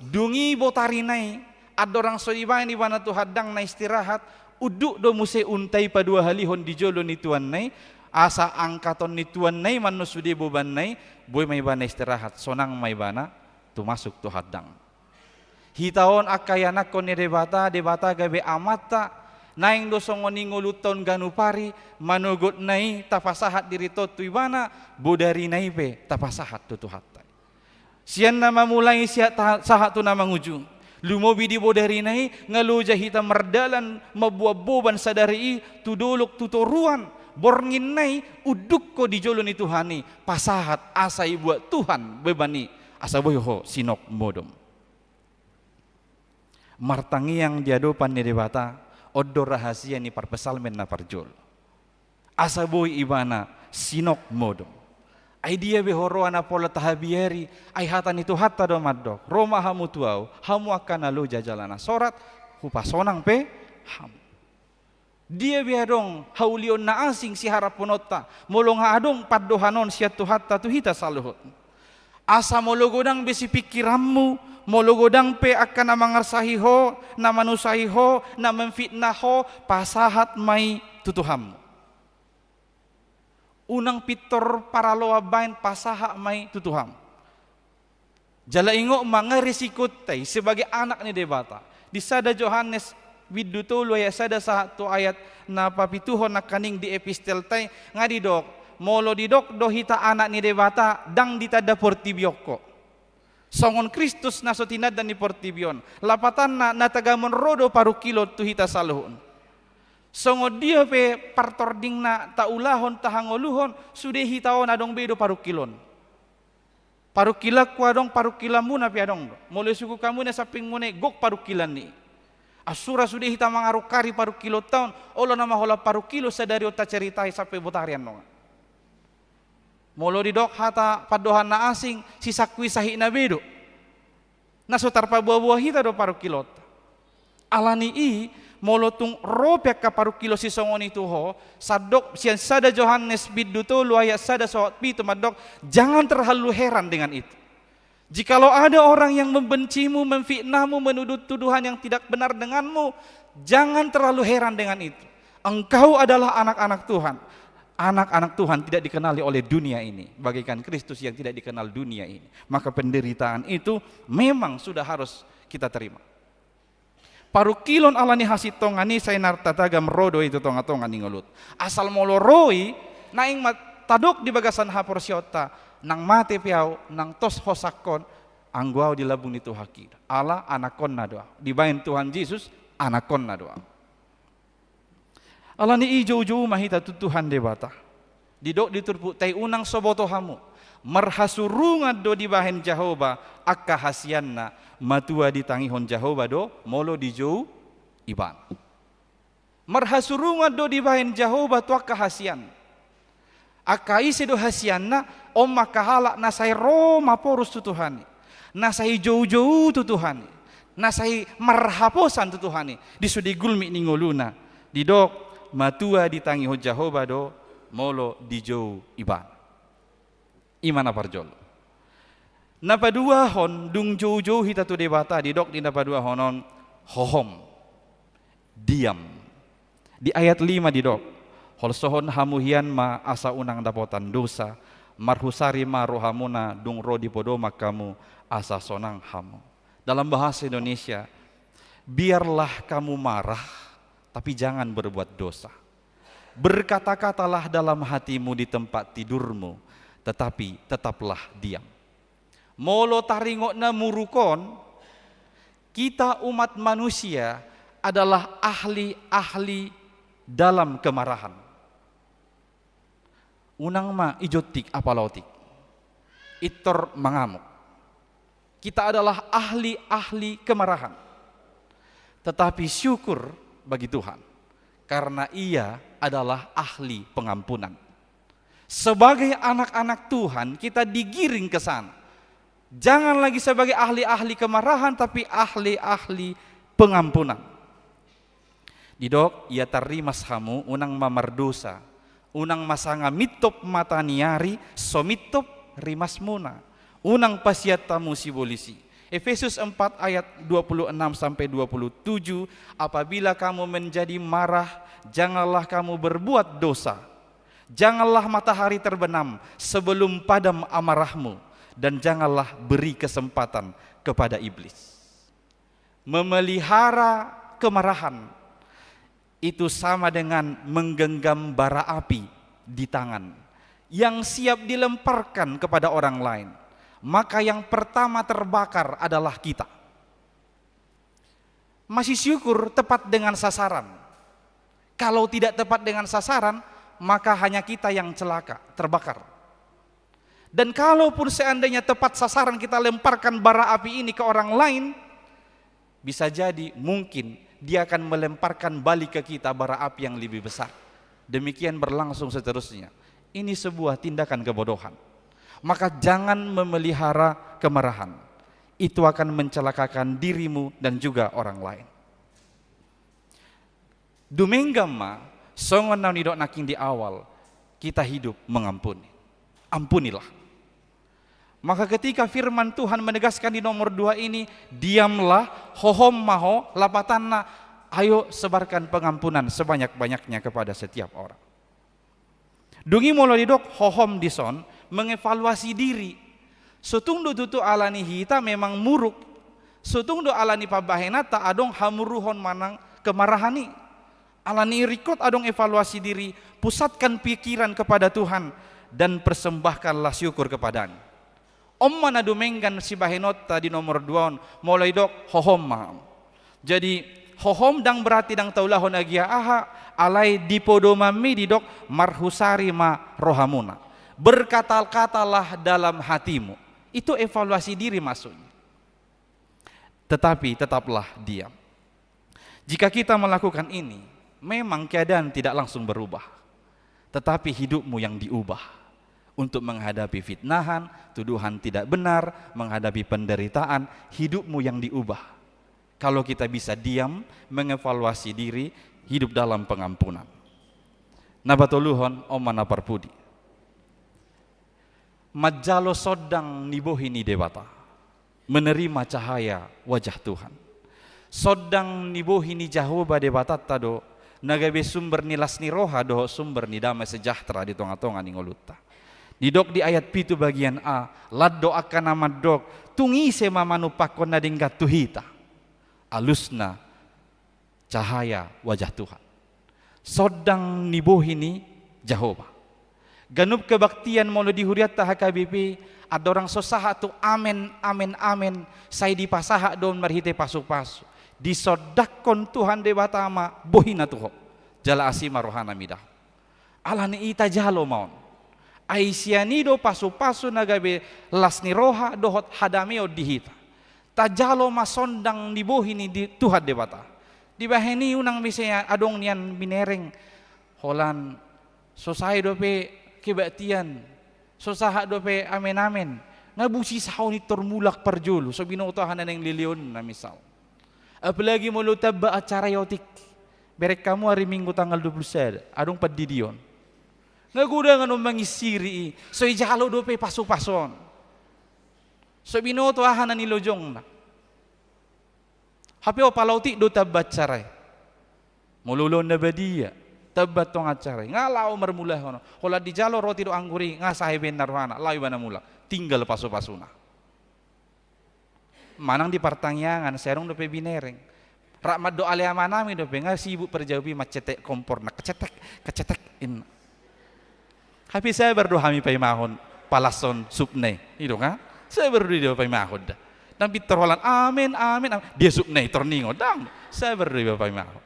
Dung i botarina i, andorang so dibaen ibana tu handangna istirahat, unduk do muse unta i paduahalihon di jolo ni tuanna i, asa angkaton ni tuanna i ma annon sude bobanna i, boi ma ibana istirahat, sonang ma ibana tumasuk tu handang. Hita on angka ianakhon ni Debata, Debata gabe Amanta, naeng do songon i ngolunta on ganup ari, manogotna i tapasahat dirinta on tu ibana, bodarina i pe tapasahat tu Tuhanta. Sian na mamulai sian ta-, sahat tu na mangujungi. Lumobi di bodarina i, nga loja hita mardalan mamboan boban sadari i tu dolok tu toruan, borngin na i unduk ho di jolo ni Tuhan i, pasahat asa ibuat Tuhan boban i, asa boi ho sinok modom. Martangiang di adopan ni Debata, on do rahasia ni parpsalmen na parjolo. Asa boi ibana sinok modom. Ai dia be ho ro, na pola tahabiari, ai hata ni Tuhanta do mandok, ro ma hamu tu ahu, hamu angka na loja jala na sorat, hupasonang pe hamu. Dia be adong haulion na asing siharaphononta, molo nga adong pandohan on sian Tuhanta tu hita saluhut. Asa molo godang be sipingkiranmu, molo godang pe angka na mangarsahi ho, na manusahi ho, na memfitnah ho, pasahat ma i tu Tuhanmu. Unang pintor paraloan baen, pasahat ma i tu Tuhanmu. Jala ingot ma, nga risikonta i sebagai anak ni Debata. Di sada Johannes bindu tolu ayat sada sahat tu ayat na papituhon nangkaning di epistelta i, nga didok, molo didok do hita anak ni Debata, ndang ditanda portibi on ho. Songon Kristus na so tinanda ni portibi on. Lapatanna, na tagamon ro do parungkilon tu hita saluhut. Songon dia pe partording na taulahon, tahangoluhon, sude hita on adong be do parungkilon. Parungkilanku adong, parungkilanmuna pe adong do. Molo isungkun hamu na sampingmuna i, gok parungkilan ni i. Ai sura sude hita mangarungkari parungkilonta on, olo nama holan parungkilon sadari on taceritai sampe botari annon. Molo didok hata pandohan na asing, sisangkui sahitna be do. Na so tarpaboa-boa hita do parungkilonta. Alani i, molo tung ro pe angka parungkilon sisongon i tu ho, sandok sian sada Johannes bindu tolu ayat sada sahat pitu mandok, jangan terlalu heran dengan itu. Jikalau ada orang yang membencimu, memfitnahmu, menuduh tuduhan yang tidak benar denganmu, jangan terlalu heran dengan itu. Engkau adalah anak-anak Tuhan. Anak-anak Tuhan tidak dikenali oleh dunia ini, bagaikan Kristus yang tidak dikenal dunia ini. Maka penderitaan itu memang sudah harus kita terima. Parungkilon ala ni hasintongan i sai na tatagam ro do i tu tonga-tonga ni ngolunta. Asal molo ro i, naeng ma tadok di bagasan haporseaonta, nang mate pe ahu, nang tos ho sangkon, anggo ahu di lambung ni Tuhan i. Ala anakkonna do ahu. Dibahen Tuhan Jesus, anakkonna do ahu. Ala ni i joujou ma hita tu Tuhan Debata. Didok di turpukta i, unang so boto hamu. Marhasurungan do dibahen Jahowa angka hasianna, matua ditangihon Jahowa do molo dijou Ibana. Marhasurungan do dibahen Jahowa tu angka hasian. Angka ise do hasianna? On ma angka halak na sai ro maporus tu Tuhan i, na sai joujou tu Tuhan i, na sai marhaposan tu Tuhan i di sude gulmit ni ngoluna. Didok, matua ditangihon Jahowa do molo dijou Ibana. I ma na parjolo. Na paduahon, dung joujou hita tu Debata, didok di na paduahon on, hohom. Diam. Di ayat lima didok, holsohon hamu hian ma asa unang dapotan dosa, marhusari ma rohamuna dung ro di podoman hamu, asa sonang hamu. Dalam bahasa Indonesia, biarlah kamu marah, tapi jangan berbuat dosa. Berkata-katalah dalam hatimu di tempat tidurmu, tetapi tetaplah diam. Molo taringot na muruk on, kita umat manusia adalah ahli-ahli dalam kemarahan. Unang ma ijontik apala otik, intor mangamuk. Kita adalah ahli-ahli kemarahan. Tetapi syukur bagi Tuhan, karena Ia adalah ahli pengampunan. Sebagai anak-anak Tuhan, kita digiring ke sana. Jangan lagi sebagai ahli-ahli kemarahan, tapi ahli-ahli pengampunan. Didok, ia tarrimas hamu, unang ma mardosa, unang ma sanga mintop mataniari so mintop rimasmuna, unang pasiat hamu sibolis i. Efesus empat ayat dua puluh enam sampai dua puluh tujuh, apabila kamu menjadi marah, janganlah kamu berbuat dosa. Janganlah matahari terbenam sebelum padam amarahmu, dan janganlah beri kesempatan kepada iblis. Memelihara kemarahan itu sama dengan menggenggam bara api di tangan yang siap dilemparkan kepada orang lain. Maka yang pertama terbakar adalah kita. Masih syukur tepat dengan sasaran. Kalau tidak tepat dengan sasaran, maka hanya kita yang celaka, terbakar. Dan kalaupun seandainya tepat sasaran kita lemparkan bara api ini ke orang lain, bisa jadi mungkin dia akan melemparkan balik ke kita bara api yang lebih besar. Demikian berlangsung seterusnya. Ini sebuah tindakan kebodohan. Maka jangan memelihara kemarahan. Itu akan mencelakakan dirimu dan juga orang lain. Dumenggan ma, songon na nidok nangkin di awal, kita hidup mengampuni. Ampunilah. Maka ketika firman Tuhan menegaskan di nomor dua ini, diamlah, hohom ma ho, lapatanna, ayo sebarkan pengampunan sebanyak-banyaknya kepada setiap orang. Dung i molo didok hohom dison, mengevaluasi diri. Sotung do tutu ala ni hita memang muruk. Sotung do ala ni pambahenanta adong hamuruhon manang kemarahan i. Ala ni i ringkot adong evaluasi diri, pusatkan pikiran kepada Tuhan, dan persembahkanlah syukur kepada-Nya. On ma na dumenggan sibahenonta di nomor dua on, molo didok hohom ma. Jadi, hohom ndang berarti ndang taulahon agia aha, alai di podomanmi didok marhusari ma rohamuna. Berkata-katalah dalam hatimu. Itu evaluasi diri maksudnya. Tetapi tetaplah diam. Jika kita melakukan ini, memang keadaan tidak langsung berubah. Tetapi hidupmu yang diubah. Untuk menghadapi fitnahan, tuduhan tidak benar, menghadapi penderitaan, hidupmu yang diubah. Kalau kita bisa diam, mengevaluasi diri, hidup dalam pengampunan. Na patoluhon, on ma na parpudi. Manjalo sondang ni bohi ni Debata. Menerima cahaya wajah Tuhan. Sondang ni bohi ni Jahowa Debatanta do, na gabe sumber ni las ni roha dohot sumber ni dame sejahtera di tonga-tonga ni ngolunta. Didok di ayat pitu bagian A, lan do angka na mandok, tung ise ma manumpakkon na denggan tu hita. Alusna cahaya wajah Tuhan. Sondang ni bohi ni Jahowa. Ganup kebaktian molo di hurianta H K B P, andorang so sahat tu amen, amen, amen, sai dipasahat do marhite pasu-pasu. Disondangkon Tuhan Debata ma bohina tu ho. Jala asi ma rohana mida. Alani i tajalo ma on. Ai sian i do pasu-pasu na gabe las ni roha dohot hadameon di hita. Tajalo ma sondang ni bohi ni di-, Tuhan Debata. Dibahen i unang muse adong nian binereng, holan so sae dope kebaktian, so sahat dope amen-amen, nga busisaon i tor mulak parjolo, so binoto aha na naeng leleonna misal. Apalagi molo tamba acara i otik. Bereng hamu ari Minggu tanggal dua puluh sada, adong pandidion. Nga godang annon mangisiri i, so dijalo dope pasu-pasu on. So binoto aha na nilojongna. Hape o pala otik do tamba acara i. Molo ulaon na badia, tamba tong acara i. Nga laho marmulahon. Holan dijalo roti dohot anggur i, nga sae be na rohana, laho ibana mulak. Tinggal pasu-pasuna. Manang di partangiangan, sai adong dope binereng. Rap mandok ale amanami dope, nga sibuk parjabui mancetek komporna, kecetek, kecetek, inna. Hape sabar do hami paimahon, palashon supna i, i do nga? Sabar do dia paimahon da. Ndang pintor holan, amen, amen, amen. Dia supna i, tor ningot, ndang. Sabar do dia paimahon.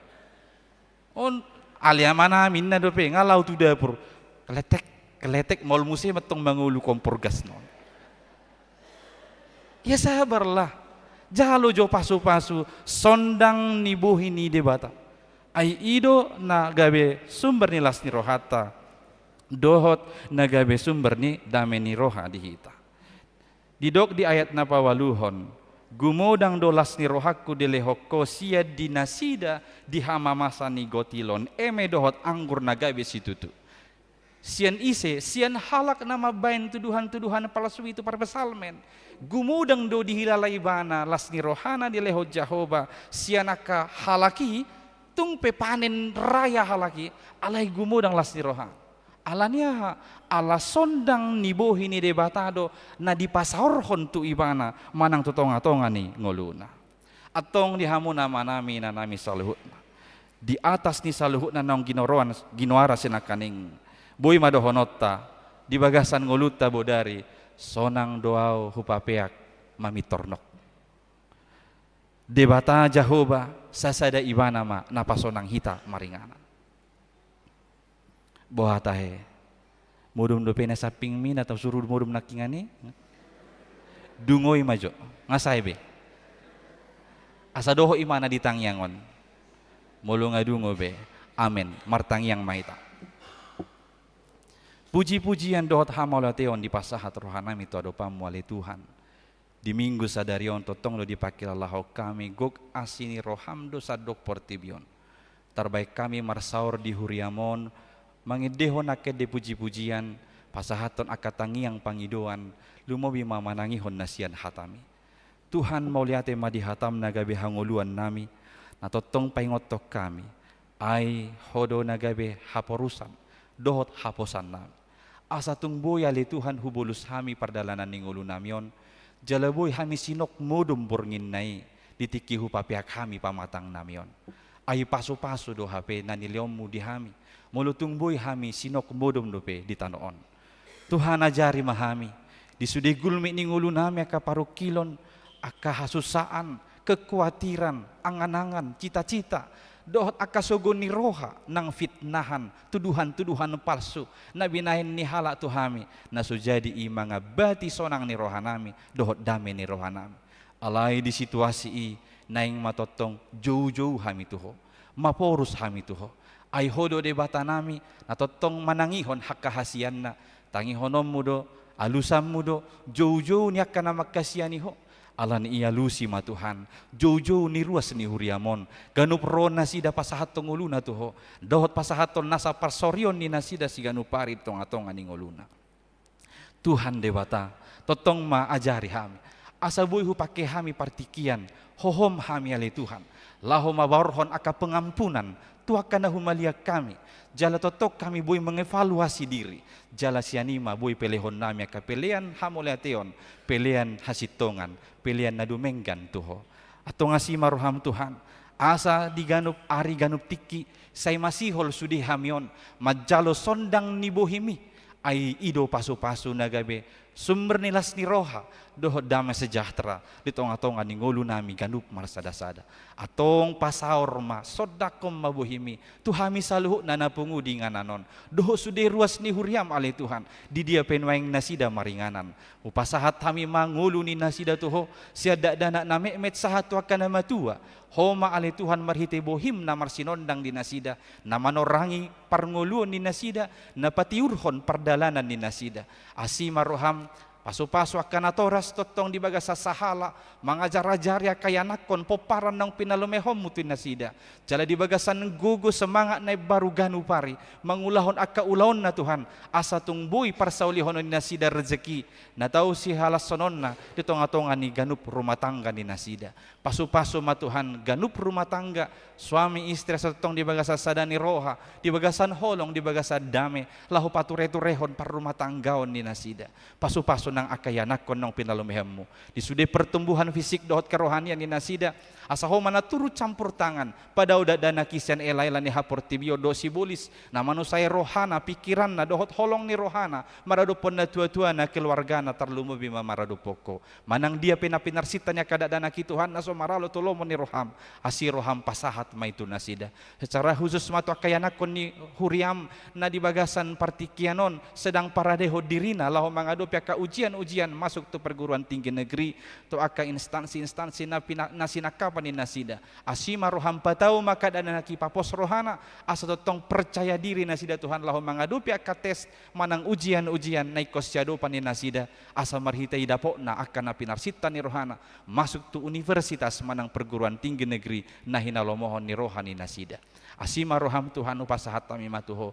On, ale amanami inna dope, nga laho tu dapur. Kletek, kletek, maol muse mantong mangolu kompor gasna on. Ya sabarlah. Jalo jo pasu-pasu, sondang ni bohi ni Debata. Ai i do na gabe sumber ni las ni rohanta. Dohot na gabe sumber ni dame ni roha di hita. Didok di ayat na paualuhon, gumodang do las ni rohangku dilehon ho sian di nasida di hamamasa ni gotilon eme dohot anggur na gabe situtu. Sian ise, sian halak na mambahen tuduhan-tuduhan palsu i tu parpsalmen. Gumodang do dihilala ibana las ni rohana dilehon Jahowa sian angka halak i, tung pe panen raya halak i, alai gumodang las ni roha. Alani aha? Ala sondang ni bohi ni Debata do na dipasaorhon tu ibana manang tu tonga-tonga ni ngoluna. Antong di hamu na amanami, inanami saluhutna. Di atas ni saluhutna naung ginoaran, ginoaran sinangkaning, boi ma dohononta di bagasan ngolunta bodari, sonang do ahu hupapeak mamintor nok. Debata Jahowa, sasada ibana ma na pasonang hita maringanan. Boha tahe? Modom dope na sampingmi na tasuru modom nangkiningan i? Dungoi ma jo, nga sae be. Asa dohot ibana di tangiang on. Molo nga dungo be, amen. Martangiang ma hita. Puji-pujian dohot hamauliateon dipasahat rohanami tu adopanmu ale Tuhan. Di Minggu sadari on tongtong do dipangkilalahon hami gok asi ni roham do sandok portibi on. Tarbahen hami marsaor di huriam on, mangendehon angka ende puji-pujian, pasahathon angka tangiang pangidoan, lumobi ma manangihon na sian hatami. Tuhan, mauliate ma di hatam na gabe hangoluannami, na tongtong paingothon hami, ai ho do na gabe haporusan dohot haposannami. Asa tung boi ale Tuhan hubolus hami pardalanan ni ngolunami on, jala boi hami sinok modom bornginna i di tingki hupapeak hami pamatangnami on. Ai pasu-pasu do hape na nilehonmu di hami, molo tung boi hami sinok modom dope di tano on. Tuhan, ajari ma hami, di sude gulmit ni ngolunami angka parungkilon, angka hasusaan, kekuatiran, angan-angan, cita-cita, dohot angka sogo ni roha nang fitnahan, tuduhan-tuduhan palsu na binahen ni halak tu hami, na so jadi i mangambati sonang ni rohanami dohot dame ni rohanami. Alai di situasi i naeng ma tongtong joujou hami tu ho, maporus hami tu ho. Ai ho do Debatanami na tongtong manangihon angka hasianna. Tangihononmu do, alusanmu do joujou ni angka na manghasiani ho. Alani i alusi ma Tuhan joujou ni ruas ni huriam on, ganup ro nasida pasahathon ngoluna tu Ho, dohot pasahathon nasa parsorion ni nasida siganup ari di tongatonga ni ngoluna. Tuhan Debata, tongtong ma ajari hami, asa boi hupangke hami partingkian, hohom hami ale Tuhan, laho mabaorhon angka pengampunan tu angka na humaliang hami, jala tongtong hami boi mengevaluasi diri, jala sian i ma boi pelehon nami angka pelean hamauliateon, pelean hasintongan, pelean na dumenggan tu Ho. Antong asi ma roham Tuhan, asa di ganup ari ganup tingki, sai masihol sude hami on manjalo sondang ni bohim i, ai i do pasupasu na gabe sumber ni las ni roha dohot dame sejahtera di tongatonga ni ngolu nami ganup marsadasada. Antong pasaor ma sondangkon ma bohim i tu hami saluhutna na pungu di inganan on, dohot sude ruas ni huriam ale Tuhan, di dia pe nuaeng nasida maringanan. Hupasahat hami ma ngolu ni nasida tu Ho, sian dakdanak na metmet sahat tu angka na matua. Ho ma ale Tuhan marhite bohim na marsinondang di nasida, na manorangi parngoluon ni nasida, na patiurhon pardalanan ni nasida. Asi ma roham, pasupasu angka natoras tongtong di bagasan sahala, mangajarajari angka ianakhon pomparan naung pinalumehonmu tu nasida. Jala di bagasan gogo semangat na imbaru ganup ari, mangulahon angka ulaonna Tuhan, asa tung boi parsaulihonon ni nasida rezeki, na tau sihalashononna di tongatonga ni ganup rumah tangga ni nasida. Pasupasu ma Tuhan ganup rumah tangga, suami istri asa tongtong di bagasan sada ni roha, di bagasan holong, di bagasan dame, laho patureturehon parrumahtanggaon ni nasida. Pasupasu nang angka ianakhon naung pinalumehonmu di sude pertumbuhan fisik dohot kerohanian ni nasida, asa Ho ma na turut campur tangan, padao dakdanak i sian elaela ni haportibion dohot sibolis, na manusai rohana, pingkiranna dohot holong ni rohana maradophon natuatuana, keluargana, tarlumobi ma maradophon Ho. Manang dia pe na pinarsinta ni angka dakdanak i Tuhan na so maralo tu lomo ni roham, asi roham pasahat ma i tu nasida. Secara khusus ma tu angka ianakhon ni huriam na di bagasan partingkian on sedang paradehon dirina laho mangadopi angka ujian-ujian masuk tu perguruan tinggi negeri, tu angka instansi-instansi na pina-, na sinangkapan ni nasida. Asi ma roham patau ma angka dakdanak i, papos rohana, asa tongtong percaya diri nasida Tuhan laho mangadopi angka tes manang ujian-ujian na ingkon siadopan ni nasida, asa marhite i dapotna angka na pinarsinta ni rohana masuk tu universitas manang perguruan tinggi negeri na hinalomohon ni roha ni nasida. Asi ma roham Tuhan, hupasahat hami ma tu Ho,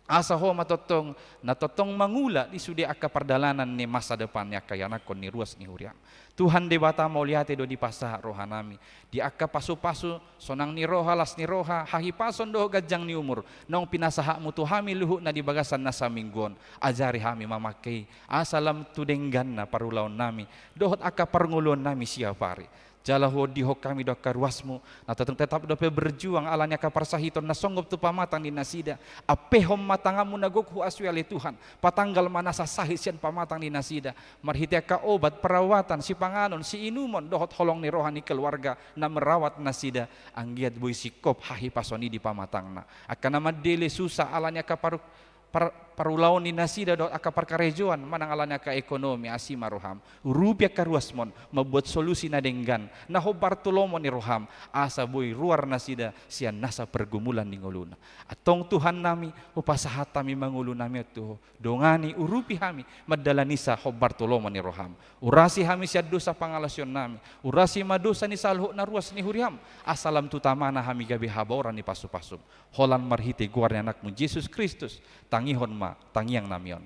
asa Ho ma tongtong na tongtong mangula di sude angka pardalanan ni masa depan ni angka ianakhon ni ruas ni huriam. Tuhan Debata, mauliate do dipasahat rohanami di angka pasupasu, sonang ni roha, las ni roha, hahipason dohot ganjang ni umur naung pinasahatmu tu hami luhutna di bagasan na saminggu on. Ajari hami mamangke i, asa lam tu dengganna parulaonnami dohot angka parngoluonnami siap ari. Jala huondihon hami do angka ruasmu, na tetap, tetap dope berjuang ala ni angka parsahiton na songgop tu pamatang ni nasida. Ampehon ma tanganmu na gok huasui ale Tuhan, patanggal ma nasa sahit sian pamatang ni nasida, marhite angka obat, perawatan, sipanganon, siinumon, dohot holong ni roha ni keluarga na merawat nasida, anggiat boi singkop hahipason i di pamatangna. Angka na mandele susah ala ni angka paru-, par-, parulaon ni nasida dohot angka parkarejoan manang ala ni angka ekonomi, asi ma roham. Urupi angka ruasmon, mambuat solusi na denggan, na hombar tu lomo ni roham, asa boi ruar nasida sian nasa pergumulan ni ngoluna. Antong Tuhannami, hupasahat hami ma ngolunami on tu Ho. Dongani, urupi hami mandalanisa hombar tu lomo ni roham. Urasi hami sian dosa pangalaosionnami. Urasi ma dosa ni saluhut na ruas ni huriam, asa lam tu tamana hami gabe habaoran ni pasupasum. Holan marhite goar ni Anakmu Jesus Kristus, tangihon ma tangiangnami on.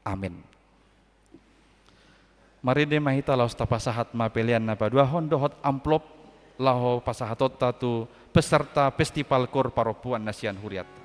Amen. Marende ma hita laos tapasahat ma pelean na paduahon dohot amplop laho pasahatonta tu peserta Festival Koor Parompuan na sian hurianta.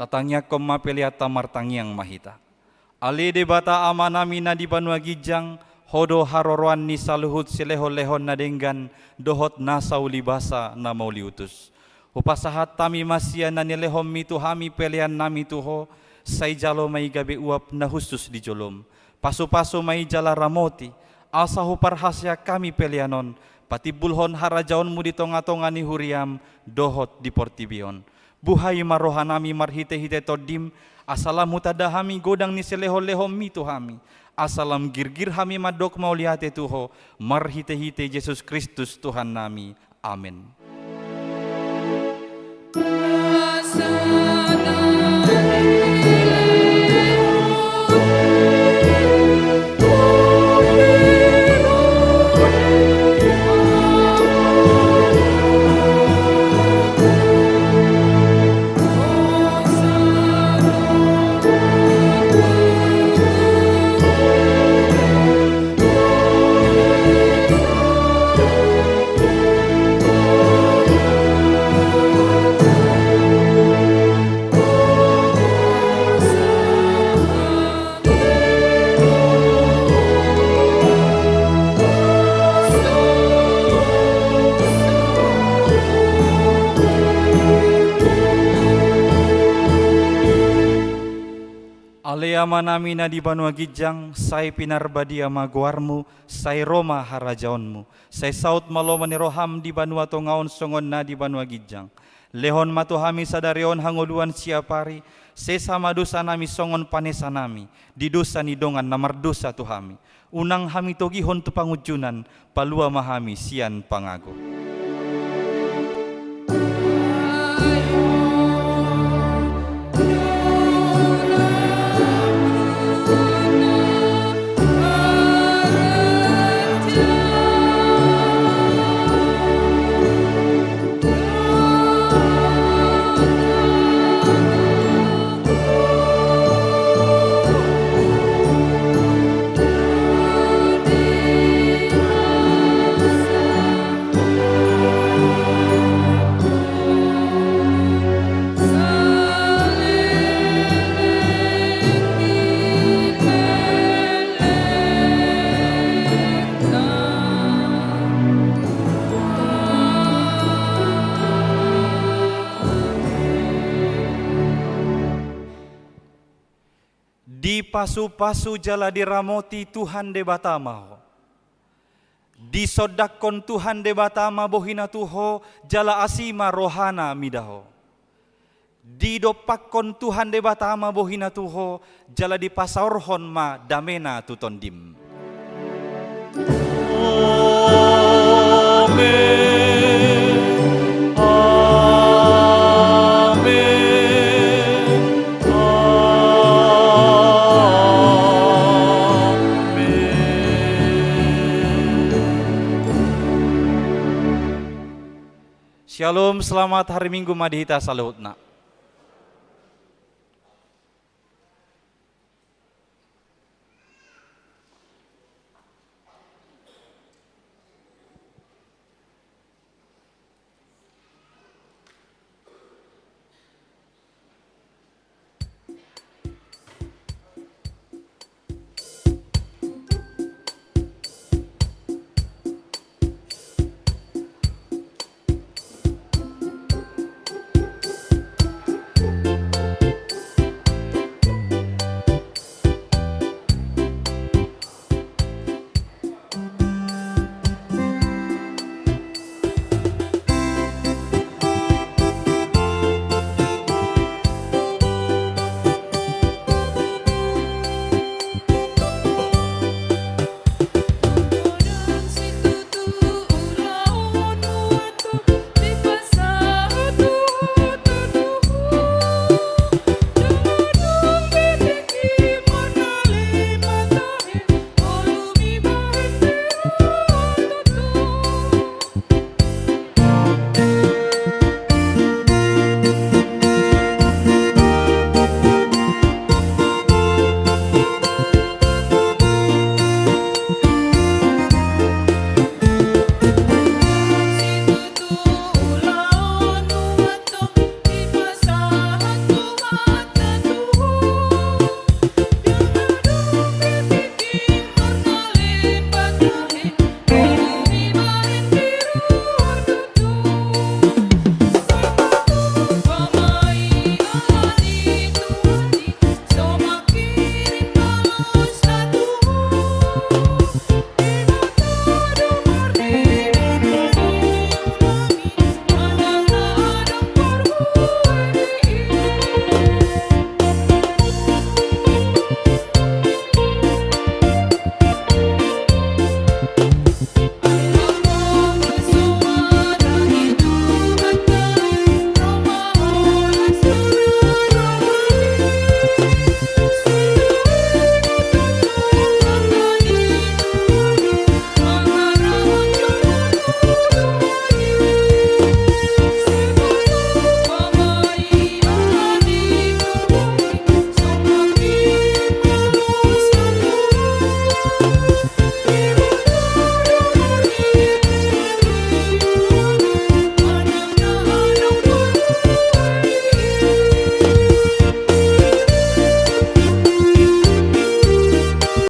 Tangiangkon ma peleanta, martangiang ma hita. Ale Debata Amanami na di banua ginjang, Ho do haroroan ni saluhut silehonlehon na denggan dohot na saulibasa na mauliutus. Hupasahat hami ma sian na nilehonMi tu hami peleannami tu Ho, sai jalo ma i gabe uap na hushus di joloM. Pasupasu ma i jala ramoti, asa huparhaseang hami pelean on patimbulhon harajaonMu di tongatonga ni huriaM dohot di portibi on. Buhai ma rohanami marhitehite TondiM, asa lam hutanda hami godang ni silehonlehonMi tu hami, asa lam girgir hami mandok mauliate tu Ho, marhitehite Jesus Kristus Tuhannami. Amen. Ale Amanami na di banua ginjang, sai pinarbadia ma goarMu, sai ro ma harajaonMu, sai saut ma lomo ni rohaM di banua tonga on songon na di banua ginjang. Lehon ma tu hami sadari on hangoluan siapari, sesa ma dosanami songon panesanami di dosa ni dongan na mardosa tu hami. Unang hami togihon tu pangunjunan, palua ma hami sian pangago. Dipasupasu jala diramoti Tuhan Debata ma ho. Disondangkon Tuhan Debata ma bohiNa tu ho, jala asi ma rohaNa mida ho. Didompakkon Tuhan Debata ma bohiNa tu ho, jala dipasaorhon ma dameNa tu tondim. Amen. Amen. Amen. Syalom, selamat hari Minggu ma di hita saluhutna.